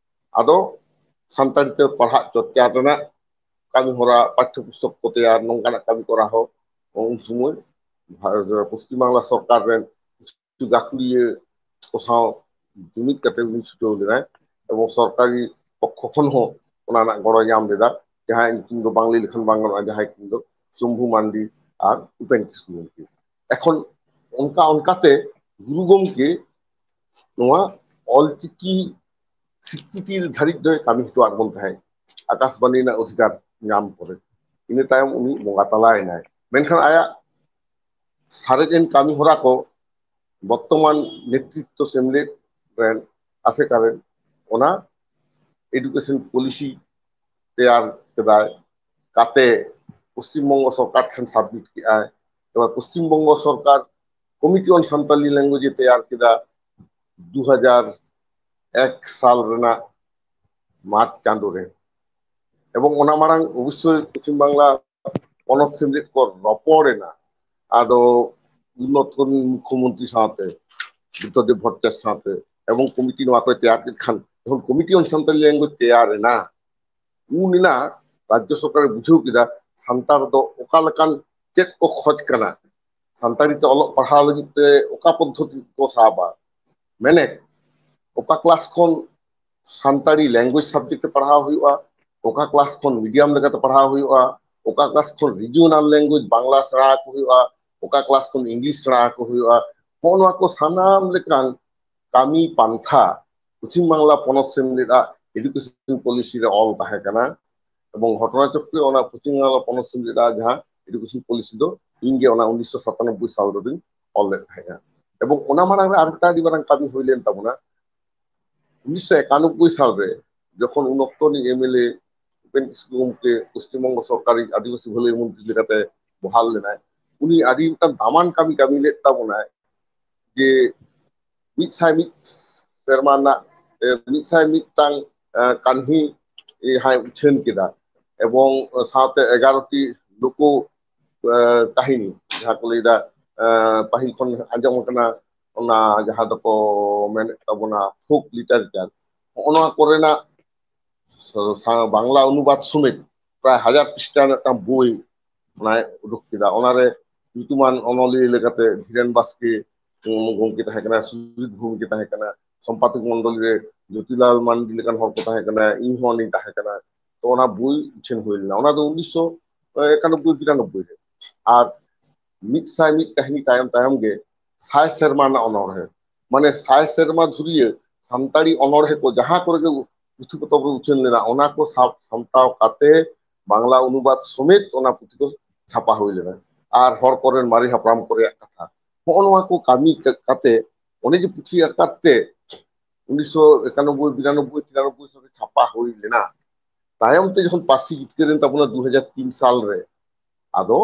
ᱟᱫᱚ ᱥᱟᱱᱛᱟᱲᱤ ᱛᱮ ᱯᱟᱲᱦᱟᱜ ᱪᱚᱨᱪᱟ ᱨᱮᱱᱟᱜ ᱠᱟᱹᱢᱤ ᱦᱚᱨᱟ, ᱯᱟᱴᱷᱚ ᱯᱩᱥᱛᱚᱠ ᱠᱚ ᱛᱮᱭᱟᱨ, ᱱᱚᱝᱠᱟᱱᱟᱜ ᱠᱟᱹᱢᱤ ᱠᱚᱨᱟ ᱦᱚᱸ ᱩᱱ ᱥᱚᱢᱚᱭ ᱵᱷᱟᱨᱚᱛ, ᱯᱚᱥᱪᱤᱢ ᱵᱟᱝᱞᱟ ᱥᱚᱨᱠᱟᱨ ᱨᱮᱱ ᱠᱤᱪᱷᱩ ᱜᱟᱹᱠᱷᱩᱲᱤᱭᱟᱹ ᱠᱚ ᱥᱟᱶ ᱡᱩᱢᱤᱫ ᱠᱟᱛᱮ ᱩᱱᱤ ᱪᱷᱩᱴᱟᱹᱣ ᱞᱮᱱᱟᱭ᱾ ᱮᱵᱚᱝ ᱥᱚᱨᱠᱟᱨᱤ ᱯᱚᱠᱠᱷᱚ ᱠᱷᱚᱱ ᱦᱚᱸ ᱚᱱᱟ ᱨᱮᱱᱟᱜ ᱜᱚᱲᱚᱭ ᱧᱟᱢ ᱞᱮᱫᱟ᱾ ᱡᱟᱦᱟᱸᱭ ᱧᱩᱛᱩᱢ ᱫᱚ ᱵᱟᱝ ᱞᱟᱹᱭ ᱞᱮᱠᱷᱟᱱ ᱵᱟᱝ ᱜᱟᱱᱚᱜᱼᱟ, ᱡᱟᱦᱟᱸᱭ ᱧᱩᱛᱩᱢ ᱫᱚ ᱥᱚᱢᱵᱷᱩ ᱢᱟᱱᱰᱤ ᱟᱨ ᱩᱯᱮᱱ ᱠᱤᱥᱠᱩ ᱜᱚᱢᱠᱮ᱾ ᱮᱠᱷᱚᱱ ᱚᱱᱠᱟ ᱚᱱᱠᱟᱛᱮ ᱜᱩᱨᱩ ᱜᱚᱢᱠᱮ ᱱᱚᱣᱟ ᱚᱞᱪᱤᱠᱤ ᱥᱤᱠᱨᱤᱛᱤ ᱫᱷᱟᱹᱨᱤᱡ ᱫᱚᱭ ᱠᱟᱹᱢᱤ ᱦᱚᱴᱚᱣᱟᱫ ᱵᱚᱱ ᱛᱟᱦᱮᱸᱫ ᱟᱠᱟᱥᱵᱟᱱᱤ ᱨᱮᱱᱟᱜ ᱚᱫᱷᱤᱠᱟᱨ ᱧᱟᱢ ᱯᱚᱨᱮ᱾ ᱤᱱᱟᱹ ᱛᱟᱭᱚᱢ ᱩᱱᱤ ᱵᱚᱸᱜᱟ ᱛᱟᱞᱟᱭᱮᱱᱟᱭ᱾ ᱢᱮᱱᱠᱷᱟᱱ ᱟᱭᱟᱜ ᱥᱟᱨᱮᱡ ᱮᱱ ᱠᱟᱹᱢᱤ ᱦᱚᱨᱟ ᱠᱚ ᱵᱚᱨᱛᱚᱢᱟᱱ ᱱᱮᱛᱨᱤᱛᱵ ᱥᱮᱢᱞᱮᱫ ᱨᱮᱱ ᱟᱥᱮᱠᱟ ᱨᱮᱱ ᱚᱱᱟ ᱮᱰᱩᱠᱮᱥᱚᱱ ᱯᱚᱞᱤᱥᱤ ᱛᱮᱭᱟᱨ ᱠᱮᱫᱟᱭ, ᱠᱟᱛᱮ ᱯᱚᱥᱪᱤᱢ ᱵᱚᱝᱜᱚ ᱥᱚᱨᱠᱟᱨ ᱴᱷᱮᱱ ᱥᱟᱵᱢᱤᱴ ᱠᱮᱫᱟᱭ᱾ ᱮᱵᱟᱨ ᱯᱚᱥᱪᱤᱢ ᱵᱚᱝᱜᱚ ᱥᱚᱨᱠᱟᱨ ᱠᱚᱢᱤᱴᱤ ᱚᱱ ᱥᱟᱱᱛᱟᱞᱤ ᱞᱮᱝᱜᱩᱭᱮᱡᱽ ᱮ ᱛᱮᱭᱟᱨ ᱠᱮᱫᱟ ᱫᱩ ᱦᱟᱡᱟᱨ ᱮᱠ ᱥᱟᱞ ᱨᱮᱱᱟᱜ ᱢᱟᱨᱪ ᱪᱟᱸᱫᱳ ᱨᱮ᱾ ᱮᱵᱚᱝ ᱚᱱᱟ ᱢᱟᱲᱟᱝ ᱚᱵᱚᱥᱥᱳᱭ ᱯᱚᱥᱪᱤᱢ ᱵᱟᱝᱞᱟ ᱯᱚᱱᱚᱛ ᱥᱮᱢᱞᱮᱫ ᱠᱚ ᱨᱚᱯᱚᱲ ᱮᱱᱟ, ᱟᱫᱚ ᱩᱱ ᱚᱠᱛᱚ ᱨᱮᱱ ᱢᱩᱠᱷᱭᱚᱢᱚᱱᱛᱨᱤ ᱥᱟᱶᱛᱮ, ᱵᱤᱫᱽᱫᱟᱫᱮᱵ ᱵᱷᱚᱴᱴᱟᱪᱟᱨᱡᱚ ᱥᱟᱶᱛᱮ, ᱮᱵᱚᱝ ᱠᱚᱢᱤᱴᱤ ᱱᱚᱣᱟ ᱠᱚᱭ ᱛᱮᱭᱟᱨ ᱠᱮᱫ ᱠᱷᱟᱱ, ᱡᱚᱠᱷᱚᱱ ᱠᱚᱢᱤᱴᱤ ᱚᱱ ᱥᱟᱱᱛᱟᱞᱤ ᱞᱮᱝᱜᱩᱭᱮᱡᱽ ᱛᱮᱭᱟᱨ ᱮᱱᱟ, ᱩᱱ ᱮᱱᱟ ᱨᱟᱡᱽᱡᱚ ᱥᱚᱨᱠᱟᱨᱮ ᱵᱩᱡᱷᱟᱹᱣ ᱠᱮᱫᱟ ᱥᱟᱱᱛᱟᱲ ᱫᱚ ᱚᱠᱟ ᱞᱮᱠᱟᱱ ᱪᱮᱫ ᱠᱚ ᱠᱷᱚᱡᱽ ᱠᱟᱱᱟ, ᱥᱟᱱᱛᱟᱲᱤ ᱛᱮ ᱚᱞᱚᱜ ᱯᱟᱲᱦᱟᱣ ᱞᱟᱹᱜᱤᱫ ᱛᱮ ᱚᱠᱟ ᱯᱚᱫᱽᱫᱷᱚᱛᱤ ᱠᱚ ᱥᱟᱵᱟ, ᱢᱮᱱᱮᱫ ᱚᱠᱟ ᱠᱞᱟᱥ ᱠᱷᱚᱱ ᱥᱟᱱᱛᱟᱲᱤ ᱞᱮᱝᱜᱩᱭᱮᱡᱽ ᱥᱟᱵᱡᱮᱠᱴ ᱛᱮ ᱯᱟᱲᱦᱟᱣ ᱦᱩᱭᱩᱜᱼᱟ, ᱚᱠᱟ ᱠᱞᱟᱥ ᱠᱷᱚᱱ ᱢᱤᱰᱤᱭᱟᱢ ᱞᱮᱠᱟᱛᱮ ᱯᱟᱲᱦᱟᱣ ᱦᱩᱭᱩᱜᱼᱟ, ᱚᱠᱟ ᱠᱞᱟᱥ ᱠᱷᱚᱱ ᱨᱤᱡᱤᱭᱚᱱᱟᱞ ᱞᱮᱝᱜᱩᱭᱮᱡᱽ ᱵᱟᱝᱞᱟ ᱥᱮᱬᱟ ᱟᱠᱚ ᱦᱩᱭᱩᱜᱼᱟ, ᱚᱠᱟ ᱠᱞᱟᱥ ᱠᱷᱚᱱ ᱤᱝᱞᱤᱥ ᱥᱮᱬᱟ ᱟᱠᱚ ᱦᱩᱭᱩᱜᱼᱟ, ᱱᱚᱜᱼᱚ ᱱᱚᱣᱟ ᱠᱚ ᱥᱟᱱᱟᱢ ᱞᱮᱠᱟᱱ ᱠᱟᱹᱢᱤ ᱯᱟᱱᱛᱷᱟ ᱯᱚᱪᱷᱤᱢ ᱵᱟᱝᱞᱟ ᱯᱚᱱᱚᱛ ᱥᱮᱢᱞᱮᱫ ᱟᱜ ᱮᱰᱩᱠᱮᱥᱚᱱ ᱯᱚᱞᱤᱥᱤ ᱨᱮ ᱚᱞ ᱛᱟᱦᱮᱸ ᱠᱟᱱᱟ᱾ ᱮᱵᱚᱝ ᱜᱷᱚᱴᱚᱱᱟ ᱪᱚᱠᱨᱮ ᱚᱱᱟ ᱯᱚᱪᱷᱤᱢ ᱵᱟᱝᱞᱟ ᱯᱚᱱᱚᱛ ᱥᱮᱢᱞᱮᱫ ᱟᱜ ᱡᱟᱦᱟᱸ ᱮᱰᱩᱠᱮᱥᱚᱱ ᱯᱚᱞᱤᱥᱤ ᱫᱚ ᱤᱧ ᱜᱮ ᱚᱱᱟ ᱩᱱᱤᱥᱥᱚ ᱥᱟᱛᱟᱱᱚᱵᱵᱳᱭ ᱥᱟᱞ ᱨᱮᱫᱚᱧ ᱚᱞ ᱞᱮᱫ ᱛᱟᱦᱮᱸᱫᱼᱟ᱾ ᱮᱵᱚᱝ ᱚᱱᱟ ᱢᱟᱲᱟᱝ ᱨᱮ ᱟᱨ ᱢᱤᱫᱴᱟᱝ ᱟᱹᱰᱤ ᱢᱟᱨᱟᱝ ᱠᱟᱹᱢᱤ ᱦᱩᱭ ᱞᱮᱱ ᱛᱟᱵᱚᱱᱟ᱾ ᱩᱱᱤᱥᱥᱚ ᱮᱠᱟᱱᱚᱵᱵᱳᱭ ᱥᱟᱞ ᱨᱮ ᱡᱚᱠᱷᱚᱱ ᱩᱱ ᱚᱠᱛᱚ ᱨᱤᱱᱤᱡ ᱮᱢ ᱮᱞ ᱮ ᱩᱯᱮᱱ ᱠᱤᱥᱠᱩ ᱜᱚᱢᱠᱮ ᱯᱚᱥᱪᱤᱢ ᱵᱚᱝᱜᱚ ᱥᱚᱨᱠᱟᱨ ᱨᱤᱱ ᱟᱹᱫᱤᱵᱟᱹᱥᱤ ᱵᱷᱟᱹᱞᱟᱹᱭ ᱢᱚᱱᱛᱨᱤ ᱞᱮᱠᱟᱛᱮ ᱵᱚᱦᱟᱞ ᱞᱮᱱᱟᱭ, ᱩᱱᱤ ᱟᱹᱰᱤ ᱢᱤᱫᱴᱟᱝ ᱫᱟᱢᱟᱱ ᱠᱟᱹᱢᱤ ᱠᱟᱹᱢᱤ ᱞᱮᱫ ᱛᱟᱵᱚᱱᱟᱭ᱾ ᱡᱮ ᱢᱤᱫ ᱥᱟᱭ ᱢᱤᱫ ᱥᱮᱨᱢᱟ ᱨᱮᱱᱟᱜ, ᱮ, ᱢᱤᱫ ᱥᱟᱭ ᱢᱤᱫᱴᱟᱝ, ᱮ, ᱠᱟᱹᱦᱱᱤ, ᱮ, ᱦᱟᱸᱭ ᱩᱪᱷᱟᱹᱱ ᱠᱮᱫᱟ᱾ ᱮᱵᱚᱝ, ᱮ, ᱥᱟᱶᱛᱮ ᱮᱜᱟᱨᱚ ᱴᱤ ᱞᱳᱠᱚ, ᱮ, ᱠᱟᱹᱦᱱᱤ, ᱡᱟᱦᱟᱸ ᱠᱚ ᱞᱟᱹᱭᱫᱟ, ᱮ, ᱯᱟᱹᱦᱤᱞ ᱠᱷᱚᱱ ᱟᱸᱡᱚᱢ ᱟᱠᱟᱱᱟ, ᱚᱱᱟ ᱡᱟᱦᱟᱸ ᱫᱚᱠᱚ ᱢᱮᱱᱮᱫ ᱛᱟᱵᱚᱱᱟ ᱯᱷᱳᱠ ᱞᱤᱴᱟᱨᱮᱪᱟᱨ, ᱦᱚᱸᱜᱼᱚ ᱱᱚᱣᱟ ᱠᱚᱨᱮᱱᱟᱜ ᱥᱟ-, ᱥᱟ-, ᱵᱟᱝᱞᱟ ᱚᱱᱩᱵᱟᱫ ᱥᱚᱢᱮᱛ ᱯᱨᱟᱭ ᱦᱟᱡᱟᱨ ᱯᱨᱤᱥᱴᱟ ᱨᱮᱱᱟᱜ ᱢᱤᱫᱴᱟᱝ ᱵᱳᱭ ᱚᱱᱟᱭ ᱩᱰᱩᱠ ᱠᱮᱫᱟ᱾ ᱚᱱᱟᱨᱮ ᱧᱩᱛᱩᱢᱟᱱ ᱚᱱᱚᱞᱤᱭᱟᱹ ᱞᱮᱠᱟᱛᱮ ᱫᱷᱤᱨᱮᱱ ᱵᱟᱥᱠᱮ, ᱜᱚᱢᱠᱮ ᱛᱟᱦᱮᱸ ᱠᱟᱱᱟ, ᱥᱩᱡᱤᱛ ᱵᱷᱳᱢᱤᱡᱤ ᱛᱟᱦᱮᱸ ᱠᱟᱱᱟ, ᱥᱚᱢᱯᱟᱫᱚᱠ ᱢᱚᱱᱰᱚᱞᱤ ᱨᱮ ᱡᱳᱛᱤᱞᱟᱞ ᱢᱟᱱᱰᱤ ᱞᱮᱠᱟᱱ ᱦᱚᱲ ᱠᱚ ᱛᱟᱦᱮᱸ ᱠᱟᱱᱟ, ᱤᱧ ᱦᱚᱸ ᱚᱸᱰᱮᱧ ᱛᱟᱦᱮᱸ ᱠᱟᱱᱟ᱾ ᱛᱚ ᱚᱱᱟ ᱵᱳᱭ ᱩᱪᱷᱟᱹᱱ ᱦᱩᱭ ᱞᱮᱱᱟ᱾ ᱚᱱᱟ ᱫᱚ ᱩᱱᱤᱥᱥᱚ ᱮᱠᱟᱱᱚᱵᱵᱳᱭ ᱵᱤᱨᱟᱱᱚᱵᱵᱳᱭ ᱨᱮ᱾ ᱟᱨ ᱢᱤᱫ ᱥᱟᱭ ᱢᱤᱫ ᱠᱟᱹᱦᱱᱤ ᱛᱟᱭᱚᱢ ᱛᱟᱭᱚᱢ ᱜᱮ ᱥᱟᱭ ᱥᱮᱨᱢᱟ ᱨᱮᱱᱟᱜ ᱚᱱᱚᱬᱦᱮ, ᱢᱟᱱᱮ ᱥᱟᱭ ᱥᱮᱨᱢᱟ ᱫᱷᱩᱨᱤᱭᱟᱹ ᱥᱟᱱᱛᱟᱲᱤ ᱚᱱᱚᱬᱦᱮ ᱠᱚ ᱡᱟᱦᱟᱸ ᱠᱚᱨᱮ ᱜᱮ ᱯᱩᱛᱷᱤ ᱯᱚᱛᱚᱵ ᱨᱮ ᱩᱪᱷᱟᱹᱱ ᱞᱮᱱᱟ, ᱚᱱᱟ ᱠᱚ ᱥᱟᱵ ᱥᱟᱢᱴᱟᱣ ᱠᱟᱛᱮ ᱵᱟᱝᱞᱟ ᱚᱱᱩᱵᱟᱫ ᱥᱚᱢᱮᱛ ᱚᱱᱟ ᱯᱩᱛᱷᱤ ᱠᱚ ᱪᱷᱟᱯᱟ ᱦᱩᱭ ᱞᱮᱱᱟ᱾ ᱟᱨ ᱦᱚᱲ ᱠᱚᱨᱮᱱ ᱢᱟᱨᱮ ᱦᱟᱯᱲᱟᱢ ᱠᱚ ᱨᱮᱭᱟᱜ ᱠᱟᱛᱷᱟ, ᱱᱚᱜᱼᱚ ᱱᱚᱣᱟ ᱠᱚ ᱠᱟᱹᱢᱤ ᱠᱟ-, ᱠᱟᱛᱮ ᱚᱱᱮ ᱡᱮ ᱯᱩᱛᱷᱤ ᱟᱠᱟᱨ ᱛᱮ ᱩᱱᱤᱥᱥᱚ ᱮᱠᱟᱱᱚᱵᱵᱳᱭ, ᱵᱤᱨᱟᱱᱚᱵᱵᱳᱭ, ᱛᱤᱨᱟᱱᱚᱵᱵᱳᱭ ᱥᱚᱱ ᱨᱮ ᱪᱷᱟᱯᱟ ᱦᱩᱭ ᱞᱮᱱᱟ᱾ ᱛᱟᱭᱚᱢ ᱛᱮ ᱡᱚᱠᱷᱚᱱ ᱯᱟᱹᱨᱥᱤ ᱡᱤᱛᱠᱟᱹᱨ ᱮᱱ ᱛᱟᱵᱚᱱᱟ ᱫᱩ ᱦᱟᱡᱟᱨ ᱛᱤᱱ ᱥᱟᱞ ᱨᱮ, ᱟᱫᱚ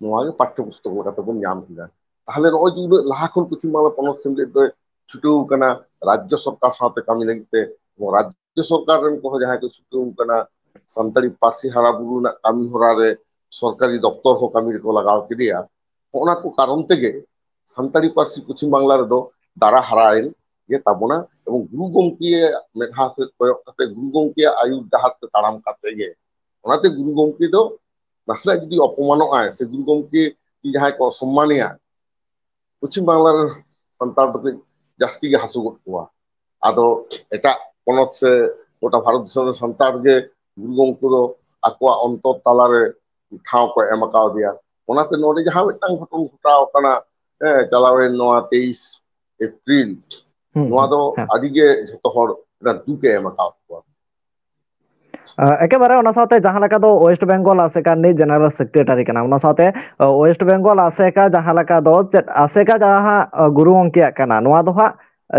ᱱᱚᱣᱟ ᱜᱮ ᱯᱟᱴᱷᱭᱚ ᱯᱩᱥᱛᱚᱠ ᱞᱮᱠᱟᱛᱮ ᱵᱚᱱ ᱧᱟᱢ ᱠᱮᱫᱟ᱾ ᱛᱟᱦᱞᱮ ᱱᱚᱜᱼᱚᱭ ᱡᱮ ᱩᱱᱟᱹᱜ ᱞᱟᱦᱟ ᱠᱷᱚᱱ ᱯᱚᱪᱷᱤᱢ ᱵᱟᱝᱞᱟ ᱯᱚᱱᱚᱛ ᱥᱮᱢᱞᱮᱫ ᱫᱚᱭ ᱪᱷᱩᱴᱟᱹᱣ ᱠᱟᱱᱟ ᱨᱟᱡᱽᱡᱚ ᱥᱚᱨᱠᱟᱨ ᱥᱟᱶᱛᱮ ᱠᱟᱹᱢᱤ ᱞᱟᱹᱜᱤᱫ ᱛᱮ, ᱮᱵᱚᱝ ᱨᱟᱡᱽᱡᱚ ᱥᱚᱨᱠᱟᱨ ᱨᱮᱱ ᱠᱚᱦᱚᱸ ᱡᱟᱦᱟᱸᱭ ᱠᱚ ᱪᱷᱩᱴᱟᱹᱣ ᱠᱟᱱᱟ ᱥᱟᱱᱛᱟᱲᱤ ᱯᱟᱹᱨᱥᱤ ᱦᱟᱨᱟ ᱵᱩᱨᱩ ᱨᱮᱱᱟᱜ ᱠᱟᱹᱢᱤ ᱦᱚᱨᱟ ᱨᱮ, ᱥᱚᱨᱠᱟᱨᱤ ᱫᱚᱯᱛᱚᱨ ᱦᱚᱸ ᱠᱟᱹᱢᱤ ᱨᱮᱠᱚ ᱞᱟᱜᱟᱣ ᱠᱮᱫᱮᱭᱟ᱾ ᱦᱚᱸᱜᱼᱚ ᱱᱟ ᱠᱚ ᱠᱟᱨᱚᱱ ᱛᱮᱜᱮ ᱥᱟᱱᱛᱟᱲᱤ ᱯᱟᱹᱨᱥᱤ ᱯᱚᱪᱷᱤᱢ ᱵᱟᱝᱞᱟ ᱨᱮᱫᱚ ᱫᱟᱨᱟ ᱦᱟᱨᱟᱭᱮᱱ ᱜᱮ ᱛᱟᱵᱚᱱᱟ, ᱮᱵᱚᱝ ᱜᱩᱨᱩ ᱜᱚᱢᱠᱮᱭᱟᱜ ᱢᱮᱫᱦᱟ ᱥᱮᱫ ᱠᱚᱭᱚᱜ ᱠᱟᱛᱮ, ᱜᱩᱨᱩ ᱜᱚᱢᱠᱮᱭᱟᱜ ᱟᱹᱭᱩᱨ ᱰᱟᱦᱟᱨ ᱛᱮ ᱛᱟᱲᱟᱢ ᱠᱟᱛᱮ ᱜᱮ᱾ ᱚᱱᱟᱛᱮ ᱜᱩᱨᱩ ᱜᱚᱢᱠᱮ ᱫᱚ ᱱᱟᱥᱮᱱᱟᱜ ᱡᱩᱫᱤ ᱚᱯᱚᱢᱟᱱᱚᱜ ᱟᱭ ᱥᱮ ᱜᱩᱨᱩ ᱜᱚᱢᱠᱮ ᱡᱩᱫᱤ ᱡᱟᱦᱟᱸᱭ ᱠᱚ ᱚᱥᱚᱢᱢᱟᱱᱮᱭᱟ, ᱯᱚᱪᱷᱤᱢ ᱵᱟᱝᱞᱟ ᱨᱮᱱ ᱥᱟᱱᱛᱟᱲ ᱫᱚ ᱠᱟᱹᱡ ᱡᱟᱹᱥᱛᱤ ᱜᱮ ᱦᱟᱹᱥᱩ ᱜᱚᱫ ᱠᱚᱣᱟ᱾ ᱟᱫᱚ ᱮᱴᱟᱜ ᱯᱚᱱᱚᱛ ᱥᱮ ᱜᱚᱴᱟ ᱵᱷᱟᱨᱚᱛ ᱫᱤᱥᱚᱢ ᱨᱮ ᱥᱟᱱᱛᱟᱲ ᱜᱮ ᱜᱩᱨᱩ ᱜᱚᱢᱠᱮ ᱫᱚ ᱟᱠᱚᱣᱟᱜ ᱚᱱᱛᱚᱨ ᱛᱟᱞᱟᱨᱮ ᱴᱷᱟᱶ ᱠᱚ ᱮᱢ ᱟᱠᱟᱣᱫᱮᱭᱟ᱾ ᱚᱱᱟᱛᱮ ᱱᱚᱰᱮ ᱡᱟᱦᱟᱸ ᱢᱤᱫᱴᱟᱝ ᱜᱷᱚᱴᱚᱱ ᱜᱷᱚᱴᱟᱣ ᱟᱠᱟᱱᱟ, ᱦᱮᱸ, ᱪᱟᱞᱟᱣᱮᱱ ᱱᱚᱣᱟ ᱛᱮᱭᱤᱥ ᱮᱯᱨᱤᱞ, ᱦᱩᱸ, ᱱᱚᱣᱟ ᱦᱩᱸ, ᱫᱚ ᱦᱮᱸ᱾ ᱟᱹᱰᱤᱜᱮ ᱡᱷᱚᱛᱚ ᱦᱚᱲ ᱢᱤᱫᱴᱟᱝ ᱫᱩᱠ ᱮ ᱮᱢ ᱟᱠᱟᱣᱟᱫ ᱠᱚᱣᱟ᱾ ᱟᱸ, ᱮᱠᱮᱵᱟᱨᱮ ᱚᱱᱟ ᱥᱟᱶᱛᱮ ᱡᱟᱦᱟᱸ ᱞᱮᱠᱟ ᱫᱚ ᱳᱭᱮᱥᱴ ᱵᱮᱝᱜᱚᱞ ᱟᱥᱮᱠᱟ ᱨᱤᱱᱤᱡ ᱡᱮᱱᱟᱨᱮᱞ ᱥᱮᱠᱨᱮᱴᱟᱨᱤ ᱠᱟᱱᱟ, ᱚᱱᱟ ᱥᱟᱶᱛᱮ, ᱟᱸ, ᱳᱭᱮᱥᱴ ᱵᱮᱝᱜᱚᱞ ᱟᱥᱮᱠᱟ ᱡᱟᱦᱟᱸ ᱞᱮᱠᱟ ᱫᱚ ᱪᱮᱫ ᱟᱥᱮᱠᱟ ᱡᱟᱦᱟᱸ, ᱟᱸ, ᱜᱩᱨᱩ ᱜᱚᱢᱠᱮᱭᱟᱜ ᱠᱟᱱᱟ, ᱱᱚᱣᱟ ᱫᱚ ᱦᱟᱸᱜ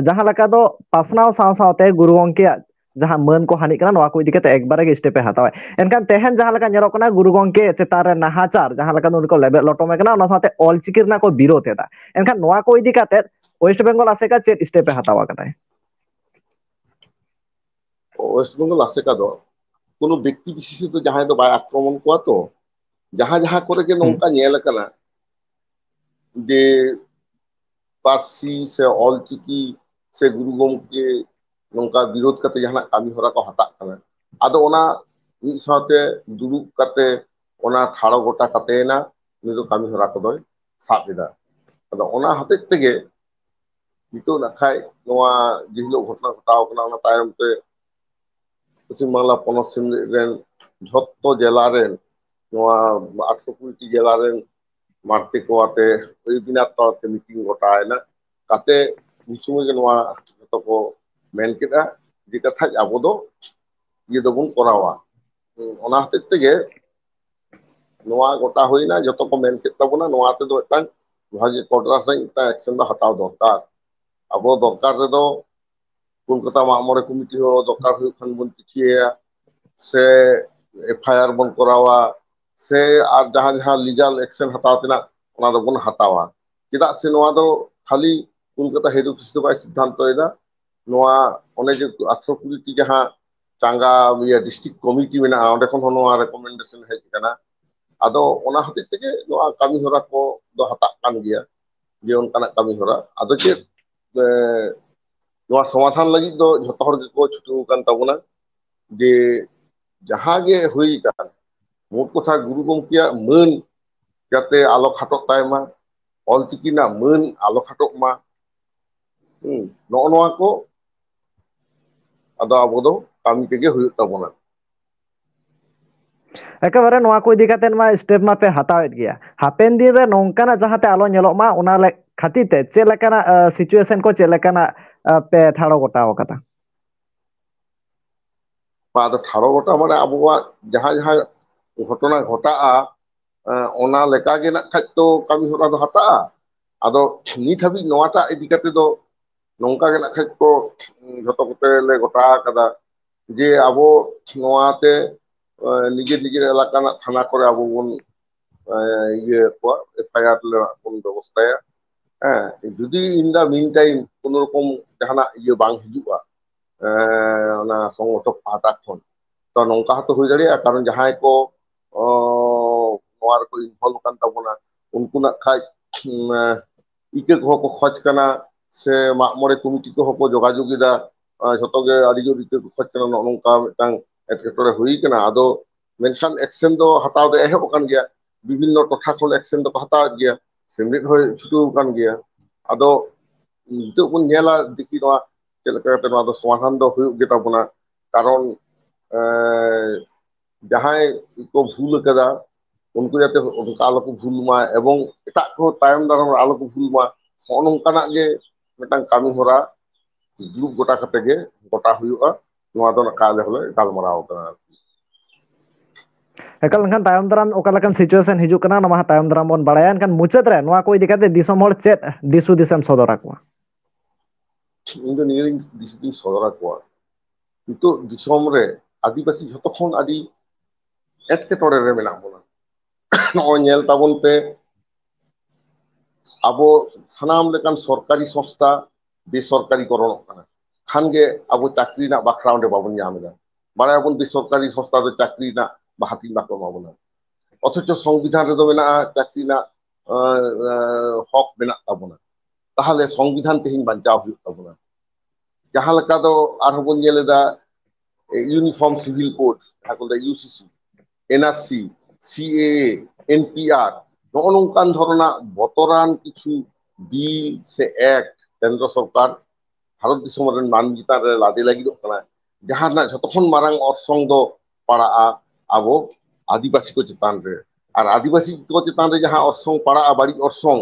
ᱡᱟᱦᱟᱸ ᱞᱮᱠᱟ ᱫᱚ ᱯᱟᱥᱱᱟᱣ ᱥᱟᱶ ᱥᱟᱶᱛᱮ ᱜᱩᱨᱩ ᱜᱚᱢᱠᱮᱭᱟᱜ ᱡᱟᱦᱟᱸ ᱢᱟᱹᱱ ᱠᱚ ᱦᱟᱹᱱᱤᱡ ᱠᱟᱱᱟ, ᱱᱚᱣᱟ ᱠᱚ ᱤᱫᱤ ᱠᱟᱛᱮ ᱮᱠᱵᱟᱨᱮ ᱜᱮ ᱥᱴᱮᱯ ᱮ ᱦᱟᱛᱟᱣᱟ᱾ ᱮᱱᱠᱷᱟᱱ ᱛᱮᱦᱮᱧ ᱡᱟᱦᱟᱸ ᱞᱮᱠᱟ ᱧᱮᱞᱚᱜ ᱠᱟᱱᱟ, ᱜᱩᱨᱩ ᱜᱚᱢᱠᱮ ᱪᱮᱛᱟᱱ ᱨᱮ ᱱᱟᱦᱟᱪᱟᱨ, ᱡᱟᱦᱟᱸ ᱞᱮᱠᱟ ᱱᱩᱭ ᱠᱚ ᱞᱮᱵᱮᱫ ᱞᱚᱴᱚᱢᱮ ᱠᱟᱱᱟ, ᱚᱱᱟ ᱥᱟᱶᱛᱮ ᱚᱞᱪᱤᱠᱤ ᱨᱮᱱᱟᱜ ᱠᱚ ᱵᱤᱨᱳᱫ ᱮᱫᱟ᱾ ᱮᱱᱠᱷᱟᱱ ᱱᱚᱣᱟ ᱠᱚ ᱤᱫᱤ ᱠᱟᱛᱮ ᱳᱭᱮᱥᱴ ᱵᱮᱝᱜᱚᱞ ᱟᱥᱮᱠᱟ ᱪᱮᱫ ᱥᱴᱮᱯ ᱮ ᱦᱟᱛᱟᱣ ᱟᱠᱟᱫᱟᱭ? ᱳᱭᱮᱥᱴ ᱵᱮᱝᱜᱚᱞ ᱟᱥᱮᱠᱟ ᱫᱚ ᱠᱳᱱᱳ ᱵᱮᱠᱛᱤ ᱵᱤᱥᱮᱥ ᱫᱚ ᱡᱟᱦᱟᱸᱭ ᱫᱚ ᱵᱟᱭ ᱟᱠᱨᱚᱢᱚᱱ ᱠᱚᱣᱟ ᱛᱚ, ᱡᱟᱦᱟᱸ ᱡᱟᱦᱟᱸ ᱠᱚᱨᱮ ᱜᱮ ᱦᱩᱸ᱾ ᱱᱚᱝᱠᱟ ᱧᱮᱞ ᱟᱠᱟᱱᱟ ᱡᱮ ᱯᱟᱹᱨᱥᱤ ᱥᱮ ᱚᱞᱪᱤᱠᱤ ᱥᱮ ᱜᱩᱨᱩ ᱜᱚᱢᱠᱮ ᱱᱚᱝᱠᱟ ᱵᱤᱨᱳᱫ ᱠᱟᱛᱮ ᱡᱟᱦᱟᱱᱟᱜ ᱠᱟᱹᱢᱤ ᱦᱚᱨᱟ ᱠᱚ ᱦᱟᱛᱟᱜ ᱠᱟᱱᱟ, ᱟᱫᱚ ᱚᱱᱟ ᱢᱤᱫ ᱥᱟᱶᱛᱮ ᱫᱩᱲᱩᱵ ᱠᱟᱛᱮ ᱚᱱᱟ ᱴᱷᱟᱲᱚ ᱜᱚᱴᱟ ᱠᱟᱛᱮ ᱮᱱᱟ ᱩᱱᱤ ᱫᱚ ᱠᱟᱹᱢᱤ ᱦᱚᱨᱟ ᱠᱚᱫᱚᱭ ᱥᱟᱵ ᱮᱫᱟ᱾ ᱟᱫᱚ ᱚᱱᱟ ᱦᱚᱛᱮᱡ ᱛᱮᱜᱮ ᱱᱤᱛᱚᱜ ᱱᱟᱜ ᱠᱷᱟᱡ ᱱᱚᱣᱟ ᱡᱮ ᱦᱤᱞᱳᱜ ᱜᱷᱚᱴᱚᱱᱟ ᱜᱷᱚᱴᱟᱣ ᱠᱟᱱᱟ, ᱚᱱᱟ ᱛᱟᱭᱚᱢ ᱛᱮ ᱯᱚᱪᱷᱤᱢ ᱵᱟᱝᱞᱟ ᱯᱚᱱᱚᱛ ᱥᱤᱢᱞᱤ ᱨᱮᱱ ᱡᱷᱚᱛᱚ ᱡᱮᱞᱟ ᱨᱮᱱ, ᱱᱚᱣᱟ ᱟᱴᱷᱨᱚ ᱠᱩᱲᱤ ᱴᱤ ᱡᱮᱞᱟ ᱨᱮᱱ ᱢᱟᱨᱛᱮ ᱠᱚ ᱟᱛᱮ ᱣᱮᱵᱤᱱᱟᱨ ᱛᱟᱞᱟᱛᱮ ᱢᱤᱴᱤᱝ ᱜᱚᱴᱟᱭᱮᱱᱟ᱾ ᱠᱟᱛᱮ ᱩᱱ ᱥᱚᱢᱚᱭ ᱜᱮ ᱱᱚᱣᱟ ᱡᱷᱚᱛᱚ ᱠᱚ ᱢᱮᱱ ᱠᱮᱫᱟ ᱡᱮ ᱠᱟᱛᱷᱟᱡ ᱟᱵᱚ ᱫᱚ ᱤᱭᱟᱹ ᱫᱚᱵᱚᱱ ᱠᱚᱨᱟᱣᱟ᱾ ᱚᱱᱟ ᱦᱚᱛᱮᱡ ᱛᱮᱜᱮ ᱱᱚᱣᱟ ᱜᱚᱴᱟ ᱦᱩᱭᱱᱟ, ᱡᱷᱚᱛᱚ ᱠᱚ ᱢᱮᱱ ᱠᱮᱫ ᱛᱟᱵᱚᱱᱟ, ᱱᱚᱣᱟ ᱛᱮᱫᱚ ᱢᱤᱫᱴᱟᱝ ᱵᱷᱟᱜᱮ ᱠᱚᱰᱨᱟ ᱥᱟᱺᱦᱤᱡ ᱢᱤᱫᱴᱟᱝ ᱮᱠᱥᱮᱱ ᱫᱚ ᱦᱟᱛᱟᱣ ᱫᱚᱨᱠᱟᱨ᱾ ᱟᱵᱚ ᱫᱚᱨᱠᱟᱨ ᱨᱮᱫᱚ ᱠᱳᱞᱠᱟᱛᱟ ᱢᱟᱜ ᱢᱚᱬᱮ ᱠᱚᱢᱤᱴᱤ ᱦᱚᱸ ᱫᱚᱨᱠᱟᱨ ᱦᱩᱭᱩᱜ ᱠᱷᱟᱱ ᱵᱚᱱ ᱪᱤᱴᱷᱤᱭᱟᱭᱟ, ᱥᱮ ᱮᱯᱷ ᱟᱭ ᱟᱨ ᱵᱚᱱ ᱠᱚᱨᱟᱣᱟ, ᱥᱮ ᱟᱨ ᱡᱟᱦᱟᱸ ᱡᱟᱦᱟᱸ ᱞᱤᱜᱟᱞ ᱮᱠᱥᱮᱱ ᱦᱟᱛᱟᱣ ᱛᱮᱱᱟᱜ ᱚᱱᱟ ᱫᱚᱵᱚᱱ ᱦᱟᱛᱟᱣᱟ᱾ ᱪᱮᱫᱟᱜ ᱥᱮ ᱱᱚᱣᱟ ᱫᱚ ᱠᱷᱟᱹᱞᱤ ᱠᱳᱞᱠᱟᱛᱟ ᱦᱮᱰ ᱚᱯᱷᱤᱥ ᱫᱚ ᱵᱟᱭ ᱥᱤᱫᱽᱫᱷᱟᱱᱛᱚᱭᱮᱫᱟ, ᱱᱚᱣᱟ ᱚᱱᱮ ᱡᱮ ᱟᱴᱷᱨᱚ ᱠᱩᱲᱤ ᱴᱤ ᱡᱟᱦᱟᱸ ᱪᱟᱸᱜᱟ ᱤᱭᱟᱹ ᱰᱤᱥᱴᱨᱤᱠᱴ ᱠᱚᱢᱤᱴᱤ ᱢᱮᱱᱟᱜᱼᱟ, ᱚᱸᱰᱮ ᱠᱷᱚᱱ ᱦᱚᱸ ᱱᱚᱣᱟ ᱨᱮᱠᱚᱢᱮᱱᱰᱮᱥᱚᱱ ᱦᱮᱡ ᱟᱠᱟᱱᱟ᱾ ᱟᱫᱚ ᱚᱱᱟ ᱦᱚᱛᱮᱡ ᱛᱮᱜᱮ ᱱᱚᱣᱟ ᱠᱟᱹᱢᱤ ᱦᱚᱨᱟ ᱠᱚ ᱫᱚ ᱦᱟᱛᱟᱜ ᱠᱟᱱ ᱜᱮᱭᱟ, ᱡᱮ ᱚᱱᱠᱟᱱᱟᱜ ᱠᱟᱹᱢᱤ ᱦᱚᱨᱟ᱾ ᱟᱫᱚ ᱪᱮᱫ, ᱮ, ᱱᱚᱣᱟ ᱥᱚᱢᱟᱫᱷᱟᱱ ᱞᱟᱹᱜᱤᱫ ᱫᱚ ᱡᱷᱚᱛᱚ ᱦᱚᱲ ᱜᱮᱠᱚ ᱪᱷᱩᱴᱟᱹᱣ ᱟᱠᱟᱱ ᱛᱟᱵᱚᱱᱟ, ᱡᱮ ᱡᱟᱦᱟᱸ ᱜᱮ ᱦᱩᱭ ᱟᱠᱟᱱ, ᱢᱳᱴ ᱠᱚᱛᱷᱟ ᱜᱩᱨᱩ ᱜᱚᱢᱠᱮᱭᱟᱜ ᱢᱟᱹᱱ ᱡᱟᱛᱮ ᱟᱞᱚ ᱠᱷᱟᱴᱚᱜ ᱛᱟᱭ ᱢᱟ, ᱚᱞᱪᱤᱠᱤ ᱨᱮᱱᱟᱜ ᱢᱟᱹᱱ ᱟᱞᱚ ᱠᱷᱟᱴᱚᱜ ᱢᱟ᱾ ᱦᱩᱸ, ᱱᱚᱜᱼᱚ ᱱᱚᱣᱟ ᱠᱚ ᱟᱫᱚ ᱟᱵᱚ ᱫᱚ ᱠᱟᱹᱢᱤ ᱛᱮᱜᱮ ᱦᱩᱭᱩᱜ ᱛᱟᱵᱚᱱᱟ᱾ ᱮᱠᱮᱵᱟᱨᱮ ᱱᱚᱣᱟ ᱠᱚ ᱤᱫᱤ ᱠᱟᱛᱮ ᱢᱟ ᱥᱴᱮᱯ ᱢᱟᱯᱮ ᱦᱟᱛᱟᱣᱮᱫ ᱜᱮᱭᱟ, ᱦᱟᱯᱮᱱ ᱫᱤᱱ ᱨᱮ ᱱᱚᱝᱠᱟᱱᱟᱜ ᱡᱟᱦᱟᱸᱛᱮ ᱟᱞᱚ ᱧᱮᱞᱚᱜ ᱢᱟ, ᱚᱱᱟ ᱞᱮ-, ᱠᱷᱟᱹᱛᱤᱨ ᱛᱮ ᱪᱮᱫ ᱞᱮᱠᱟᱱᱟᱜ ᱥᱤᱪᱩᱭᱮᱥᱚᱱ ᱠᱚ ᱪᱮᱫ ᱞᱮᱠᱟᱱᱟᱜ ᱯᱮ ᱴᱷᱟᱲᱚ ᱜᱚᱴᱟᱣ ᱟᱠᱟᱫᱟ? ᱟᱫᱚ ᱴᱷᱟᱲᱚ ᱜᱚᱴᱟ ᱢᱟᱱᱮ ᱟᱵᱚᱣᱟᱜ ᱡᱟᱦᱟᱸ ᱡᱟᱦᱟᱸ ᱜᱷᱚᱴᱚᱱᱟ ᱜᱷᱚᱴᱟᱜᱼᱟ, ᱚᱱᱟ ᱞᱮᱠᱟᱜᱮ ᱱᱟᱜ ᱠᱷᱟᱡ ᱛᱚ ᱠᱟᱹᱢᱤ ᱦᱚᱨᱟ ᱫᱚ ᱦᱟᱛᱟᱜᱼᱟ᱾ ᱟᱫᱚ ᱱᱤᱛ ᱦᱟᱹᱵᱤᱡ ᱱᱚᱣᱟᱴᱟᱜ ᱤᱫᱤ ᱠᱟᱛᱮ ᱫᱚ ᱱᱚᱝᱠᱟ ᱜᱮ ᱱᱟᱜ ᱠᱷᱟᱡ ᱠᱚ ᱡᱷᱚᱛᱚ ᱠᱚᱛᱮ ᱞᱮ ᱜᱚᱴᱟ ᱟᱠᱟᱫᱟ ᱡᱮ ᱟᱵᱚ ᱱᱚᱣᱟᱛᱮ ᱱᱤᱡᱮᱨ ᱱᱤᱡᱮᱨ ᱮᱞᱟᱠᱟ ᱨᱮᱱᱟᱜ ᱛᱷᱟᱱᱟ ᱠᱚᱨᱮ ᱟᱵᱚ ᱵᱚᱱ ᱤᱭᱟᱹ ᱠᱚᱣᱟ, ᱮᱯᱷ ᱟᱭ ᱟᱨ ᱞᱮ ᱵᱚᱱ ᱵᱮᱵᱚᱥᱛᱟᱭᱟ᱾ ᱦᱮᱸ, ᱡᱩᱫᱤ in the meantime ᱠᱳᱱᱳ ᱨᱚᱠᱚᱢ ᱡᱟᱦᱟᱱᱟᱜ ᱤᱭᱟᱹ ᱵᱟᱝ ᱦᱤᱡᱩᱜᱼᱟ ᱚᱱᱟ ᱥᱚᱝᱜᱚᱴᱷᱚᱠ ᱯᱟᱦᱴᱟ ᱠᱷᱚᱱ, ᱛᱚ ᱱᱚᱝᱠᱟ ᱦᱚᱸᱛᱚ ᱦᱩᱭ ᱫᱟᱲᱮᱭᱟᱜᱼᱟ᱾ ᱠᱟᱨᱚᱱ ᱡᱟᱦᱟᱸᱭ ᱠᱚ ᱱᱚᱣᱟ ᱨᱮᱠᱚ ᱤᱱᱵᱷᱚᱞᱵᱷ ᱟᱠᱟᱱ ᱛᱟᱵᱚᱱᱟ, ᱩᱱᱠᱩ ᱱᱟᱜ ᱠᱷᱟᱡ ᱤᱠᱟᱹ ᱠᱚᱦᱚᱸ ᱠᱚ ᱠᱷᱚᱡᱽ ᱠᱟᱱᱟ, ᱥᱮ ᱢᱟᱜ ᱢᱚᱬᱮ ᱠᱚᱢᱤᱴᱤ ᱠᱚᱦᱚᱸ ᱠᱚ ᱡᱳᱜᱟᱡᱳᱜᱽ ᱮᱫᱟ, ᱡᱷᱚᱛᱚ ᱜᱮ ᱟᱹᱰᱤ ᱡᱳᱨ ᱤᱠᱟᱹ ᱠᱚ ᱠᱷᱚᱡᱽ ᱠᱟᱱᱟ᱾ ᱱᱚᱜᱼᱚ ᱱᱚᱝᱠᱟ ᱢᱤᱫᱴᱟᱝ ᱮᱴᱠᱮᱴᱚᱬᱮ ᱦᱩᱭ ᱠᱟᱱᱟ᱾ ᱟᱫᱚ ᱢᱮᱱᱠᱷᱟᱱ ᱮᱠᱥᱮᱱ ᱫᱚ ᱦᱟᱛᱟᱣ ᱫᱚ ᱮᱦᱚᱵ ᱟᱠᱟᱱ ᱜᱮᱭᱟ, ᱵᱤᱵᱷᱤᱱᱱᱚ ᱴᱚᱴᱷᱟ ᱠᱷᱚᱱ ᱮᱠᱥᱮᱱ ᱫᱚᱠᱚ ᱦᱟᱛᱟᱣᱮᱫ ᱜᱮᱭᱟ, ᱥᱮᱢᱞᱮᱫ ᱦᱚᱸᱭ ᱪᱷᱩᱴᱟᱹᱣ ᱟᱠᱟᱱ ᱜᱮᱭᱟ᱾ ᱟᱫᱚ ᱱᱤᱛᱚᱜ ᱵᱚᱱ ᱧᱮᱞᱟ ᱫᱮᱠᱷᱤ ᱱᱚᱣᱟ ᱪᱮᱫ ᱞᱮᱠᱟ ᱠᱟᱛᱮ ᱱᱚᱣᱟ ᱫᱚ ᱥᱚᱢᱟᱫᱷᱟᱱ ᱫᱚ ᱦᱩᱭᱩᱜ ᱜᱮ ᱛᱟᱵᱚᱱᱟ᱾ ᱠᱟᱨᱚᱱ, ᱮᱸ, ᱡᱟᱦᱟᱸᱭ ᱠᱚ ᱵᱷᱩᱞ ᱟᱠᱟᱫᱟ, ᱩᱱᱠᱩ ᱡᱟᱛᱮ ᱚᱱᱠᱟ ᱟᱞᱚ ᱠᱚ ᱵᱷᱩᱞ ᱢᱟ, ᱮᱵᱚᱝ ᱮᱴᱟᱜ ᱠᱚ ᱛᱟᱭᱚᱢ ᱫᱟᱨᱟᱢ ᱨᱮ ᱟᱞᱚ ᱠᱚ ᱵᱷᱩᱞ ᱢᱟ, ᱱᱚᱜᱼᱚ ᱱᱚᱝᱠᱟᱱᱟᱜ ᱜᱮ ᱢᱤᱫᱴᱟᱝ ᱠᱟᱹᱢᱤ ᱦᱚᱨᱟ ᱫᱩᱲᱩᱵ ᱜᱚᱴᱟ ᱠᱟᱛᱮ ᱜᱮ ᱜᱚᱴᱟ ᱦᱩᱭᱩᱜᱼᱟ᱾ ᱱᱚᱣᱟ ᱫᱚ ᱱᱟᱠᱷᱟ ᱟᱞᱮ ᱦᱚᱸᱞᱮ ᱜᱟᱞᱢᱟᱨᱟᱣ ᱠᱟᱱᱟ ᱟᱨᱠᱤ᱾ ᱮᱠᱟᱞ, ᱮᱱᱠᱷᱟᱱ ᱛᱟᱭᱚᱢ ᱫᱟᱨᱟᱢ ᱚᱠᱟ ᱞᱮᱠᱟᱱ situation ᱦᱤᱡᱩᱜ ᱠᱟᱱᱟ, ᱚᱱᱟ ᱢᱟ ᱦᱟᱸᱜ ᱛᱟᱭᱚᱢ ᱫᱟᱨᱟᱢ ᱵᱚᱱ ᱵᱟᱲᱟᱭᱟ᱾ ᱮᱱᱠᱷᱟᱱ ᱢᱩᱪᱟᱹᱫ ᱨᱮ ᱱᱚᱣᱟ ᱠᱚ ᱤᱫᱤ ᱠᱟᱛᱮ ᱫᱤᱥᱚᱢ ᱦᱚᱲ ᱪᱮᱫ ᱫᱤᱥ ᱦᱩᱫᱤᱥ ᱮᱢ ᱥᱚᱫᱚᱨ ᱟᱠᱚᱣᱟ? ᱤᱧ ᱫᱚ ᱱᱤᱭᱟᱹ ᱫᱤᱥ ᱦᱩᱫᱤᱥ ᱤᱧ ᱥᱚᱫᱚᱨ ᱟᱠᱚᱣᱟ, ᱱᱤᱛᱚᱜ ᱫᱤᱥᱚᱢ ᱨᱮ ᱟᱹᱫᱤᱵᱟᱹᱥᱤ ᱡᱷᱚᱛᱚ ᱠᱷᱚᱱ ᱟᱹᱰᱤ ᱮᱴᱠᱮᱴᱚᱬᱮ ᱨᱮ ᱢᱮᱱᱟᱜ ᱵᱚᱱᱟ᱾ ᱱᱚᱜᱼᱚᱭ ᱧᱮᱞ ᱛᱟᱵᱚᱱ ᱯᱮ, ᱟᱵᱚ ᱥᱟᱱᱟᱢ ᱞᱮᱠᱟᱱ ᱥᱚᱨᱠᱟᱨᱤ ᱥᱚᱝᱥᱛᱷᱟ ᱵᱮᱥᱚᱨᱠᱟᱨᱤ ᱠᱚᱨᱚᱱᱚᱜ ᱠᱟᱱᱟ, ᱠᱷᱟᱱ ᱜᱮ ᱟᱵᱚ ᱪᱟᱹᱠᱨᱤ ᱨᱮᱱᱟᱜ ᱵᱟᱠᱷᱨᱟ ᱚᱸᱰᱮ ᱵᱟᱵᱚᱱ ᱧᱟᱢ ᱮᱫᱟ᱾ ᱵᱟᱲᱟᱭᱟᱵᱚᱱ ᱵᱮᱥᱚᱨᱠᱟᱨᱤ ᱥᱚᱝᱥᱛᱷᱟ ᱫᱚ ᱪᱟᱹᱠᱨᱤ ᱨᱮᱱᱟᱜ ᱵᱟᱦᱟᱛᱤᱧ ᱵᱟᱠᱚ ᱮᱢᱟ ᱵᱚᱱᱟ, ᱚᱛᱷᱚᱪᱚ ᱥᱚᱝᱵᱤᱫᱷᱟᱱ ᱨᱮᱫᱚ ᱢᱮᱱᱟᱜᱼᱟ ᱪᱟᱹᱠᱨᱤ ᱨᱮᱱᱟᱜ ᱟᱸ, ᱟᱸ, ᱦᱚᱠ ᱢᱮᱱᱟᱜ ᱛᱟᱵᱚᱱᱟ᱾ ᱛᱟᱦᱚᱞᱮ ᱥᱚᱝᱵᱤᱫᱷᱟᱱ ᱛᱮᱦᱮᱧ ᱵᱟᱧᱪᱟᱣ ᱦᱩᱭᱩᱜ ᱛᱟᱵᱚᱱᱟ᱾ ᱡᱟᱦᱟᱸ ᱞᱮᱠᱟ ᱫᱚ ᱟᱨᱦᱚᱸ ᱵᱚᱱ ᱧᱮᱞ ᱮᱫᱟ, ᱤᱭᱩᱱᱤᱯᱷᱚᱨᱢ ᱥᱤᱵᱷᱤᱞ ᱠᱳᱰ, ᱡᱟᱦᱟᱸ ᱠᱚ ᱢᱮᱛᱟᱜᱼᱟ ᱤᱭᱩ ᱥᱤ ᱥᱤ, ᱮᱱ ᱟᱨ ᱥᱤ, ᱥᱤ ᱮ ᱮ, ᱮᱱ ᱯᱤ ᱟᱨ, ᱱᱚᱜᱼᱚ ᱱᱚᱝᱠᱟᱱ ᱫᱷᱚᱨᱚᱱᱟᱜ ᱵᱚᱛᱚᱨᱟᱱ ᱠᱤᱪᱷᱩ ᱵᱤᱞ ᱥᱮ ᱮᱠᱴ ᱠᱮᱱᱫᱨᱚ ᱥᱚᱨᱠᱟᱨ ᱵᱷᱟᱨᱚᱛ ᱫᱤᱥᱚᱢ ᱨᱮᱱ ᱢᱟᱹᱱᱢᱤ ᱪᱮᱛᱟᱱ ᱨᱮ ᱞᱟᱫᱮ ᱞᱟᱹᱜᱤᱫᱚᱜ ᱠᱟᱱᱟ, ᱡᱟᱦᱟᱸ ᱨᱮᱱᱟᱜ ᱡᱷᱚᱛᱚ ᱠᱷᱚᱱ ᱢᱟᱨᱟᱝ ᱚᱨᱥᱚᱝ ᱫᱚ ᱯᱟᱲᱟᱜᱼᱟ ᱟᱵᱚ ᱟᱹᱫᱤᱵᱟᱹᱥᱤ ᱠᱚ ᱪᱮᱛᱟᱱ ᱨᱮ᱾ ᱟᱨ ᱟᱹᱫᱤᱵᱟᱹᱥᱤ ᱠᱚ ᱪᱮᱛᱟᱱ ᱨᱮ ᱡᱟᱦᱟᱸ ᱚᱨᱥᱚᱝ ᱯᱟᱲᱟᱜᱼᱟ, ᱵᱟᱹᱲᱤᱡ ᱚᱨᱥᱚᱝ,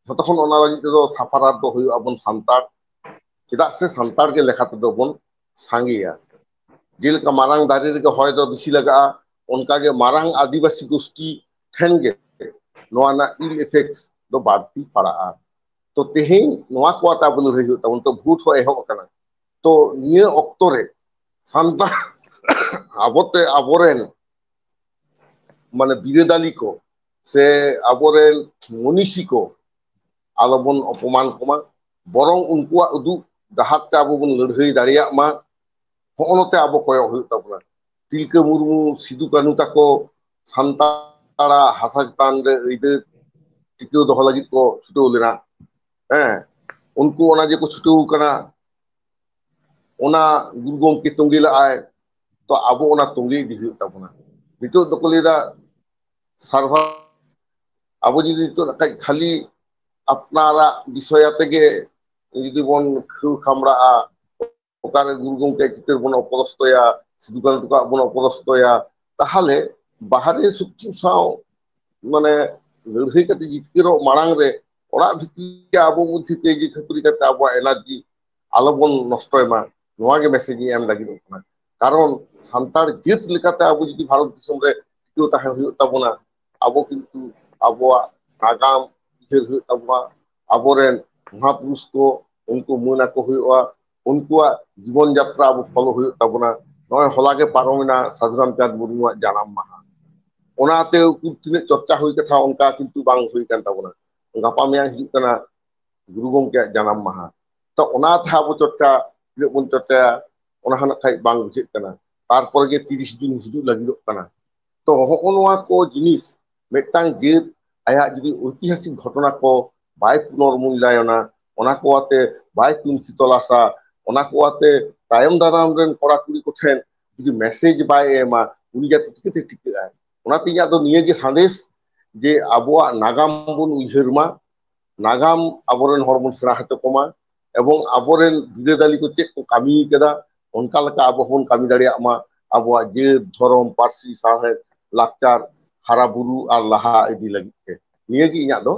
ᱡᱷᱚᱛᱚ ᱠᱷᱚᱱ ᱚᱱᱟ ᱞᱟᱹᱜᱤᱫ ᱛᱮᱫᱚ ᱥᱟᱯᱷᱟᱨᱟᱨ ᱫᱚ ᱦᱩᱭᱩᱜ ᱟᱵᱚᱱ ᱥᱟᱱᱛᱟᱲ᱾ ᱪᱮᱫᱟᱜ ᱥᱮ ᱥᱟᱱᱛᱟᱲ ᱜᱮ ᱞᱮᱠᱷᱟ ᱛᱮᱫᱚ ᱵᱚᱱ ᱥᱟᱸᱜᱮᱭᱟ᱾ ᱡᱮᱞᱮᱠᱟ ᱢᱟᱨᱟᱝ ᱫᱟᱨᱮ ᱨᱮᱜᱮ ᱦᱚᱭ ᱫᱚ ᱵᱮᱥᱤ ᱞᱟᱜᱟᱜᱼᱟ, ᱚᱱᱠᱟᱜᱮ ᱢᱟᱨᱟᱝ ᱟᱹᱫᱤᱵᱟᱹᱥᱤ ᱜᱳᱥᱴᱤ ᱴᱷᱮᱱ ᱜᱮ ᱱᱚᱣᱟ ᱨᱮᱱᱟᱜ ᱤᱞ ᱮᱯᱷᱮᱠᱴᱥ ᱫᱚ ᱵᱟᱹᱲᱛᱤ ᱯᱟᱲᱟᱜᱼᱟ᱾ ᱛᱚ ᱛᱮᱦᱮᱧ ᱱᱚᱣᱟ ᱠᱚ ᱟᱛᱮ ᱟᱵᱚ ᱞᱟᱹᱲᱦᱟᱹᱭ ᱦᱩᱭᱩᱜ ᱛᱟᱵᱚᱱ᱾ ᱛᱚ ᱵᱷᱳᱴ ᱦᱚᱸ ᱮᱦᱚᱵ ᱟᱠᱟᱱᱟ᱾ ᱛᱚ ᱱᱤᱭᱟᱹ ᱚᱠᱛᱚ ᱨᱮ ᱥᱟᱱᱛᱟᱲ ᱟᱵᱚᱛᱮ ᱟᱵᱚᱨᱮᱱ ᱢᱟᱱᱮ ᱵᱤᱨᱟᱹᱫᱟᱞᱤ ᱠᱚ ᱥᱮ ᱟᱵᱚᱨᱮᱱ ᱢᱩᱱᱤᱥᱤ ᱠᱚ ᱟᱞᱚᱵᱚᱱ ᱚᱯᱚᱢᱟᱱ ᱠᱚᱢᱟ, ᱵᱚᱨᱚᱝ ᱩᱱᱠᱩᱣᱟᱜ ᱩᱫᱩᱜ ᱰᱟᱦᱟᱨ ᱛᱮ ᱟᱵᱚ ᱵᱚᱱ ᱞᱟᱹᱲᱦᱟᱹᱭ ᱫᱟᱲᱮᱭᱟᱜ ᱢᱟ᱾ ᱦᱚᱸᱜᱼᱚ ᱱᱚᱛᱮ ᱟᱵᱚ ᱠᱚᱭᱚᱜ ᱦᱩᱭᱩᱜ ᱛᱟᱵᱚᱱᱟ᱾ ᱛᱤᱞᱠᱟᱹ ᱢᱩᱨᱢᱩ, ᱥᱤᱫᱩ ᱠᱟᱹᱱᱦᱩ ᱛᱟᱠᱚ ᱥᱟᱱᱛᱟᱲᱟᱜ ᱦᱟᱥᱟ ᱪᱮᱛᱟᱱ ᱨᱮ ᱟᱹᱭᱫᱟᱹᱨ ᱴᱤᱠᱟᱹᱣ ᱫᱚᱦᱚ ᱞᱟᱹᱜᱤᱫ ᱠᱚ ᱪᱷᱩᱴᱟᱹᱣ ᱞᱮᱱᱟ᱾ ᱦᱮᱸ, ᱩᱱᱠᱩ ᱚᱱᱟ ᱡᱮ ᱠᱚ ᱪᱷᱩᱴᱟᱹᱣ ᱠᱟᱱᱟ, ᱚᱱᱟ ᱜᱩᱨᱩ ᱜᱚᱢᱠᱮ ᱛᱚᱸᱜᱮ ᱞᱟᱜᱼᱟᱭ, ᱛᱚ ᱟᱵᱚ ᱚᱱᱟ ᱛᱚᱸᱜᱮ ᱤᱫᱤ ᱦᱩᱭᱩᱜ ᱛᱟᱵᱚᱱᱟ᱾ ᱱᱤᱛᱚᱜ ᱫᱚᱠᱚ ᱞᱟᱹᱭᱫᱟ ᱥᱟᱨᱵᱷᱟ, ᱟᱵᱚ ᱡᱩᱫᱤ ᱱᱤᱛᱚᱜ ᱱᱟᱜ ᱠᱷᱟᱡ ᱠᱷᱟᱹᱞᱤ ᱟᱯᱱᱟᱨᱟᱜ ᱵᱤᱥᱚᱭ ᱟᱛᱮ ᱜᱮ ᱡᱩᱫᱤ ᱵᱚᱱ ᱠᱷᱟᱹᱣ ᱠᱷᱟᱢᱲᱟᱜᱼᱟ, ᱚᱠᱟᱨᱮ ᱜᱩᱨᱩ ᱜᱚᱢᱠᱮᱭᱟᱜ ᱪᱤᱛᱟᱹᱨ ᱵᱚᱱ ᱚᱯᱚᱫᱚᱥᱛᱚᱭᱟ, ᱥᱤᱫᱩ ᱠᱟᱹᱱᱦᱩ ᱛᱟᱠᱚᱣᱟᱜ ᱵᱚᱱ ᱚᱯᱚᱫᱚᱥᱛᱚᱭᱟ, ᱛᱟᱦᱚᱞᱮ ᱵᱟᱦᱨᱮ ᱥᱚᱠᱛᱤ ᱥᱟᱶ ᱢᱟᱱᱮ ᱞᱟᱹᱲᱦᱟᱹᱭ ᱠᱟᱛᱮ ᱡᱤᱛᱠᱟᱹᱨᱚᱜ ᱢᱟᱲᱟᱝ ᱨᱮ ᱚᱲᱟᱜ ᱵᱷᱤᱛᱨᱤ ᱨᱮ ᱟᱵᱚ ᱢᱚᱫᱽᱫᱷᱮ ᱠᱟᱹᱭᱡᱟᱹ ᱠᱷᱟᱹᱯᱟᱹᱨᱤ ᱠᱟᱛᱮ ᱟᱵᱚᱣᱟᱜ ᱮᱱᱟᱨᱡᱤ ᱟᱞᱚ ᱵᱚᱱ ᱱᱚᱥᱴᱚᱭ ᱢᱟ, ᱱᱚᱣᱟ ᱜᱮ ᱢᱮᱥᱮᱡᱽ ᱤᱧ ᱮᱢ ᱞᱟᱹᱜᱤᱫᱚᱜ ᱠᱟᱱᱟ᱾ ᱠᱟᱨᱚᱱ ᱥᱟᱱᱛᱟᱲ ᱡᱟᱹᱛ ᱞᱮᱠᱟᱛᱮ ᱟᱵᱚ ᱡᱩᱫᱤ ᱵᱷᱟᱨᱚᱛ ᱫᱤᱥᱚᱢ ᱨᱮ ᱴᱤᱠᱟᱹᱣ ᱛᱟᱦᱮᱸ ᱦᱩᱭᱩᱜ ᱛᱟᱵᱚᱱᱟ, ᱟᱵᱚ ᱠᱤᱱᱛᱩ ᱟᱵᱚᱣᱟᱜ ᱱᱟᱜᱟᱢ ᱩᱭᱦᱟᱹᱨ ᱦᱩᱭᱩᱜ ᱛᱟᱵᱚᱱᱟ, ᱟᱵᱚᱨᱮᱱ ᱢᱚᱦᱟᱯᱩᱨᱩᱥ ᱠᱚ, ᱩᱱᱠᱩ ᱢᱟᱹᱱ ᱟᱠᱚ ᱦᱩᱭᱩᱜᱼᱟ, ᱩᱱᱠᱩᱣᱟᱜ ᱡᱤᱵᱚᱱ ᱡᱟᱛᱨᱟ ᱟᱵᱚ ᱯᱷᱚᱞᱳ ᱦᱩᱭᱩᱜ ᱛᱟᱵᱚᱱᱟ᱾ ᱱᱚᱜᱼᱚᱭ ᱦᱚᱞᱟ ᱜᱮ ᱯᱟᱨᱚᱢᱮᱱᱟ ᱥᱟᱫᱷᱩ ᱨᱟᱢᱪᱟᱸᱫᱽ ᱢᱩᱨᱢᱩᱣᱟᱜ ᱡᱟᱱᱟᱢ ᱢᱟᱦᱟ, ᱚᱱᱟᱛᱮ ᱩᱠᱩᱨ ᱛᱤᱱᱟᱹᱜ ᱪᱚᱨᱪᱟ ᱦᱩᱭ ᱠᱟᱛᱷᱟ ᱚᱱᱠᱟ ᱠᱤᱱᱛᱩ ᱵᱟᱝ ᱦᱩᱭ ᱠᱟᱱ ᱛᱟᱵᱚᱱᱟ᱾ ᱜᱟᱯᱟ ᱢᱮᱭᱟᱝ ᱦᱤᱡᱩᱜ ᱠᱟᱱᱟ ᱜᱩᱨᱩ ᱜᱚᱢᱠᱮᱭᱟᱜ ᱡᱟᱱᱟᱢ ᱢᱟᱦᱟ, ᱛᱚ ᱚᱱᱟ ᱛᱮᱦᱚᱸ ᱟᱵᱚ ᱪᱚᱨᱪᱟ ᱛᱤᱱᱟᱹᱜ ᱵᱚᱱ ᱪᱚᱨᱪᱟᱭᱟ ᱚᱱᱟ ᱦᱚᱸ ᱱᱟᱜ ᱠᱷᱟᱡ ᱵᱟᱝ ᱵᱩᱡᱷᱟᱹᱜ ᱠᱟᱱᱟ᱾ ᱛᱟᱨᱯᱚᱨᱮ ᱜᱮ ᱛᱤᱨᱤᱥ ᱡᱩᱱ ᱦᱤᱡᱩᱜ ᱞᱟᱹᱜᱤᱫᱚᱜ ᱠᱟᱱᱟ᱾ ᱛᱚ ᱦᱚᱸᱜᱼᱚ ᱱᱚᱣᱟ ᱠᱚ ᱡᱤᱱᱤᱥ ᱢᱤᱫᱴᱟᱝ ᱡᱟᱹᱛ ᱟᱭᱟᱜ ᱡᱩᱫᱤ ᱳᱭᱛᱤᱦᱟᱥᱤᱠ ᱜᱷᱚᱴᱚᱱᱟ ᱠᱚ ᱵᱟᱭ ᱯᱩᱱᱚᱨᱢᱩᱞᱞᱟᱭᱚᱱᱟ, ᱚᱱᱟ ᱠᱚ ᱟᱛᱮ ᱵᱟᱭ ᱛᱩᱱᱠᱷᱤ ᱛᱚᱞᱟᱥᱟ, ᱚᱱᱟ ᱠᱚ ᱟᱛᱮ ᱛᱟᱭᱚᱢ ᱫᱟᱨᱟᱢ ᱨᱮᱱ ᱠᱚᱲᱟ ᱠᱩᱲᱤ ᱠᱚᱴᱷᱮᱱ ᱡᱩᱫᱤ ᱢᱮᱥᱮᱡᱽ ᱵᱟᱭ ᱮᱢᱟ, ᱩᱱᱤ ᱡᱟᱛᱮ ᱪᱤᱠᱟᱹᱛᱮ ᱴᱤᱠᱟᱹᱜ ᱟᱭ? ᱚᱱᱟᱛᱮ ᱤᱧᱟᱹᱜ ᱫᱚ ᱱᱤᱭᱟᱹ ᱜᱮ ᱥᱟᱸᱫᱮᱥ ᱡᱮ ᱟᱵᱚᱣᱟᱜ ᱱᱟᱜᱟᱢ ᱵᱚᱱ ᱩᱭᱦᱟᱹᱨ ᱢᱟ, ᱱᱟᱜᱟᱢ ᱟᱵᱚᱨᱮᱱ ᱦᱚᱲ ᱵᱚᱱ ᱥᱮᱬᱟ ᱦᱚᱪᱚ ᱠᱚᱢᱟ, ᱮᱵᱚᱝ ᱟᱵᱚᱨᱮᱱ ᱵᱤᱨᱟᱹᱫᱟᱞᱤ ᱠᱚ ᱪᱮᱫ ᱠᱚ ᱠᱟᱹᱢᱤ ᱠᱟᱫᱟ, ᱚᱱᱠᱟ ᱞᱮᱠᱟ ᱟᱵᱚ ᱦᱚᱸᱵᱚᱱ ᱠᱟᱹᱢᱤ ᱫᱟᱲᱮᱭᱟᱜ ᱢᱟ ᱟᱵᱚᱣᱟᱜ ᱡᱟᱹᱛ, ᱫᱷᱚᱨᱚᱢ, ᱯᱟᱹᱨᱥᱤ, ᱥᱟᱶᱦᱮᱫ, ᱞᱟᱠᱪᱟᱨ ᱦᱟᱨᱟ ᱵᱩᱨᱩ ᱟᱨ ᱞᱟᱦᱟ ᱤᱫᱤ ᱞᱟᱹᱜᱤᱫ ᱛᱮ᱾ ᱱᱤᱭᱟᱹ ᱜᱮ ᱤᱧᱟᱹᱜ ᱫᱚ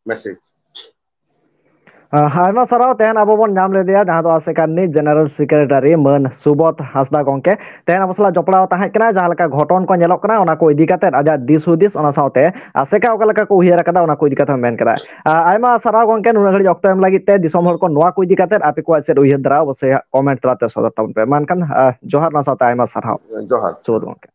ᱢᱮᱥᱮᱡᱽ᱾ ᱟᱭ-, ᱟᱭᱢᱟ ᱥᱟᱨᱦᱟᱣ᱾ ᱛᱮᱦᱮᱧ ᱟᱵᱚ ᱵᱚᱱ ᱧᱟᱢ ᱞᱮᱫᱮᱭᱟ ᱡᱟᱦᱟᱸ ᱫᱚ ᱟᱥᱮᱠᱟ ᱨᱤᱱᱤᱡ ᱡᱮᱱᱟᱨᱮᱞ ᱥᱮᱠᱨᱮᱴᱟᱨᱤ ᱢᱟᱹᱱ ᱥᱩᱵᱳᱫᱷ ᱦᱟᱸᱥᱫᱟ ᱜᱚᱢᱠᱮ᱾ ᱛᱮᱦᱮᱧ ᱟᱵᱚ ᱥᱟᱞᱟᱜ ᱡᱚᱯᱲᱟᱣ ᱛᱟᱦᱮᱸ ᱠᱟᱱᱟ, ᱡᱟᱦᱟᱸ ᱞᱮᱠᱟ ᱜᱷᱚᱴᱚᱱ ᱠᱚ ᱧᱮᱞᱚᱜ ᱠᱟᱱᱟ ᱚᱱᱟ ᱠᱚ ᱤᱫᱤ ᱠᱟᱛᱮᱫ ᱟᱡᱟᱜ ᱫᱤᱥ ᱦᱩᱫᱤᱥ, ᱚᱱᱟ ᱥᱟᱶᱛᱮ ᱟᱥᱮᱠᱟ ᱚᱠᱟ ᱞᱮᱠᱟ ᱠᱚ ᱩᱭᱦᱟᱹᱨ ᱟᱠᱟᱫᱟ ᱚᱱᱟ ᱠᱚ ᱤᱫᱤ ᱠᱟᱛᱮᱫ ᱦᱚᱸ ᱢᱮᱱ ᱠᱟᱫᱟ᱾ ᱟ, ᱟᱭᱢᱟ ᱥᱟᱨᱦᱟᱣ ᱜᱚᱢᱠᱮ, ᱱᱩᱱᱟᱹᱜ ᱜᱷᱟᱹᱲᱤᱡ ᱚᱠᱛᱚ ᱮᱢ ᱞᱟᱹᱜᱤᱫ ᱛᱮ᱾ ᱫᱤᱥᱚᱢ ᱦᱚᱲ ᱠᱚ ᱱᱚᱣᱟ ᱠᱚ ᱤᱫᱤ ᱠᱟᱛᱮᱫ ᱟᱯᱮ ᱠᱚᱣᱟᱜ ᱪᱮᱫ ᱩᱭᱦᱟᱹᱨ ᱫᱷᱟᱨᱟ ᱚᱵᱚᱥᱥᱳᱭ ᱦᱟᱸᱜ ᱠᱚᱢᱮᱱᱴ ᱛᱟᱞᱟᱛᱮ ᱥᱚᱫᱚᱨ ᱛᱟᱵᱚᱱ ᱯᱮ᱾ ᱢᱟ ᱮᱱᱠᱷᱟᱱ, ᱟ, ᱡᱚᱦᱟᱨ, ᱚᱱᱟ ᱥᱟᱶᱛᱮ ᱟᱭᱢᱟ ᱥᱟᱨᱦᱟᱣ᱾ ᱡᱚᱦᱟᱨ᱾ ᱥᱩᱵᱳᱫᱷ ᱜᱚᱢᱠᱮ᱾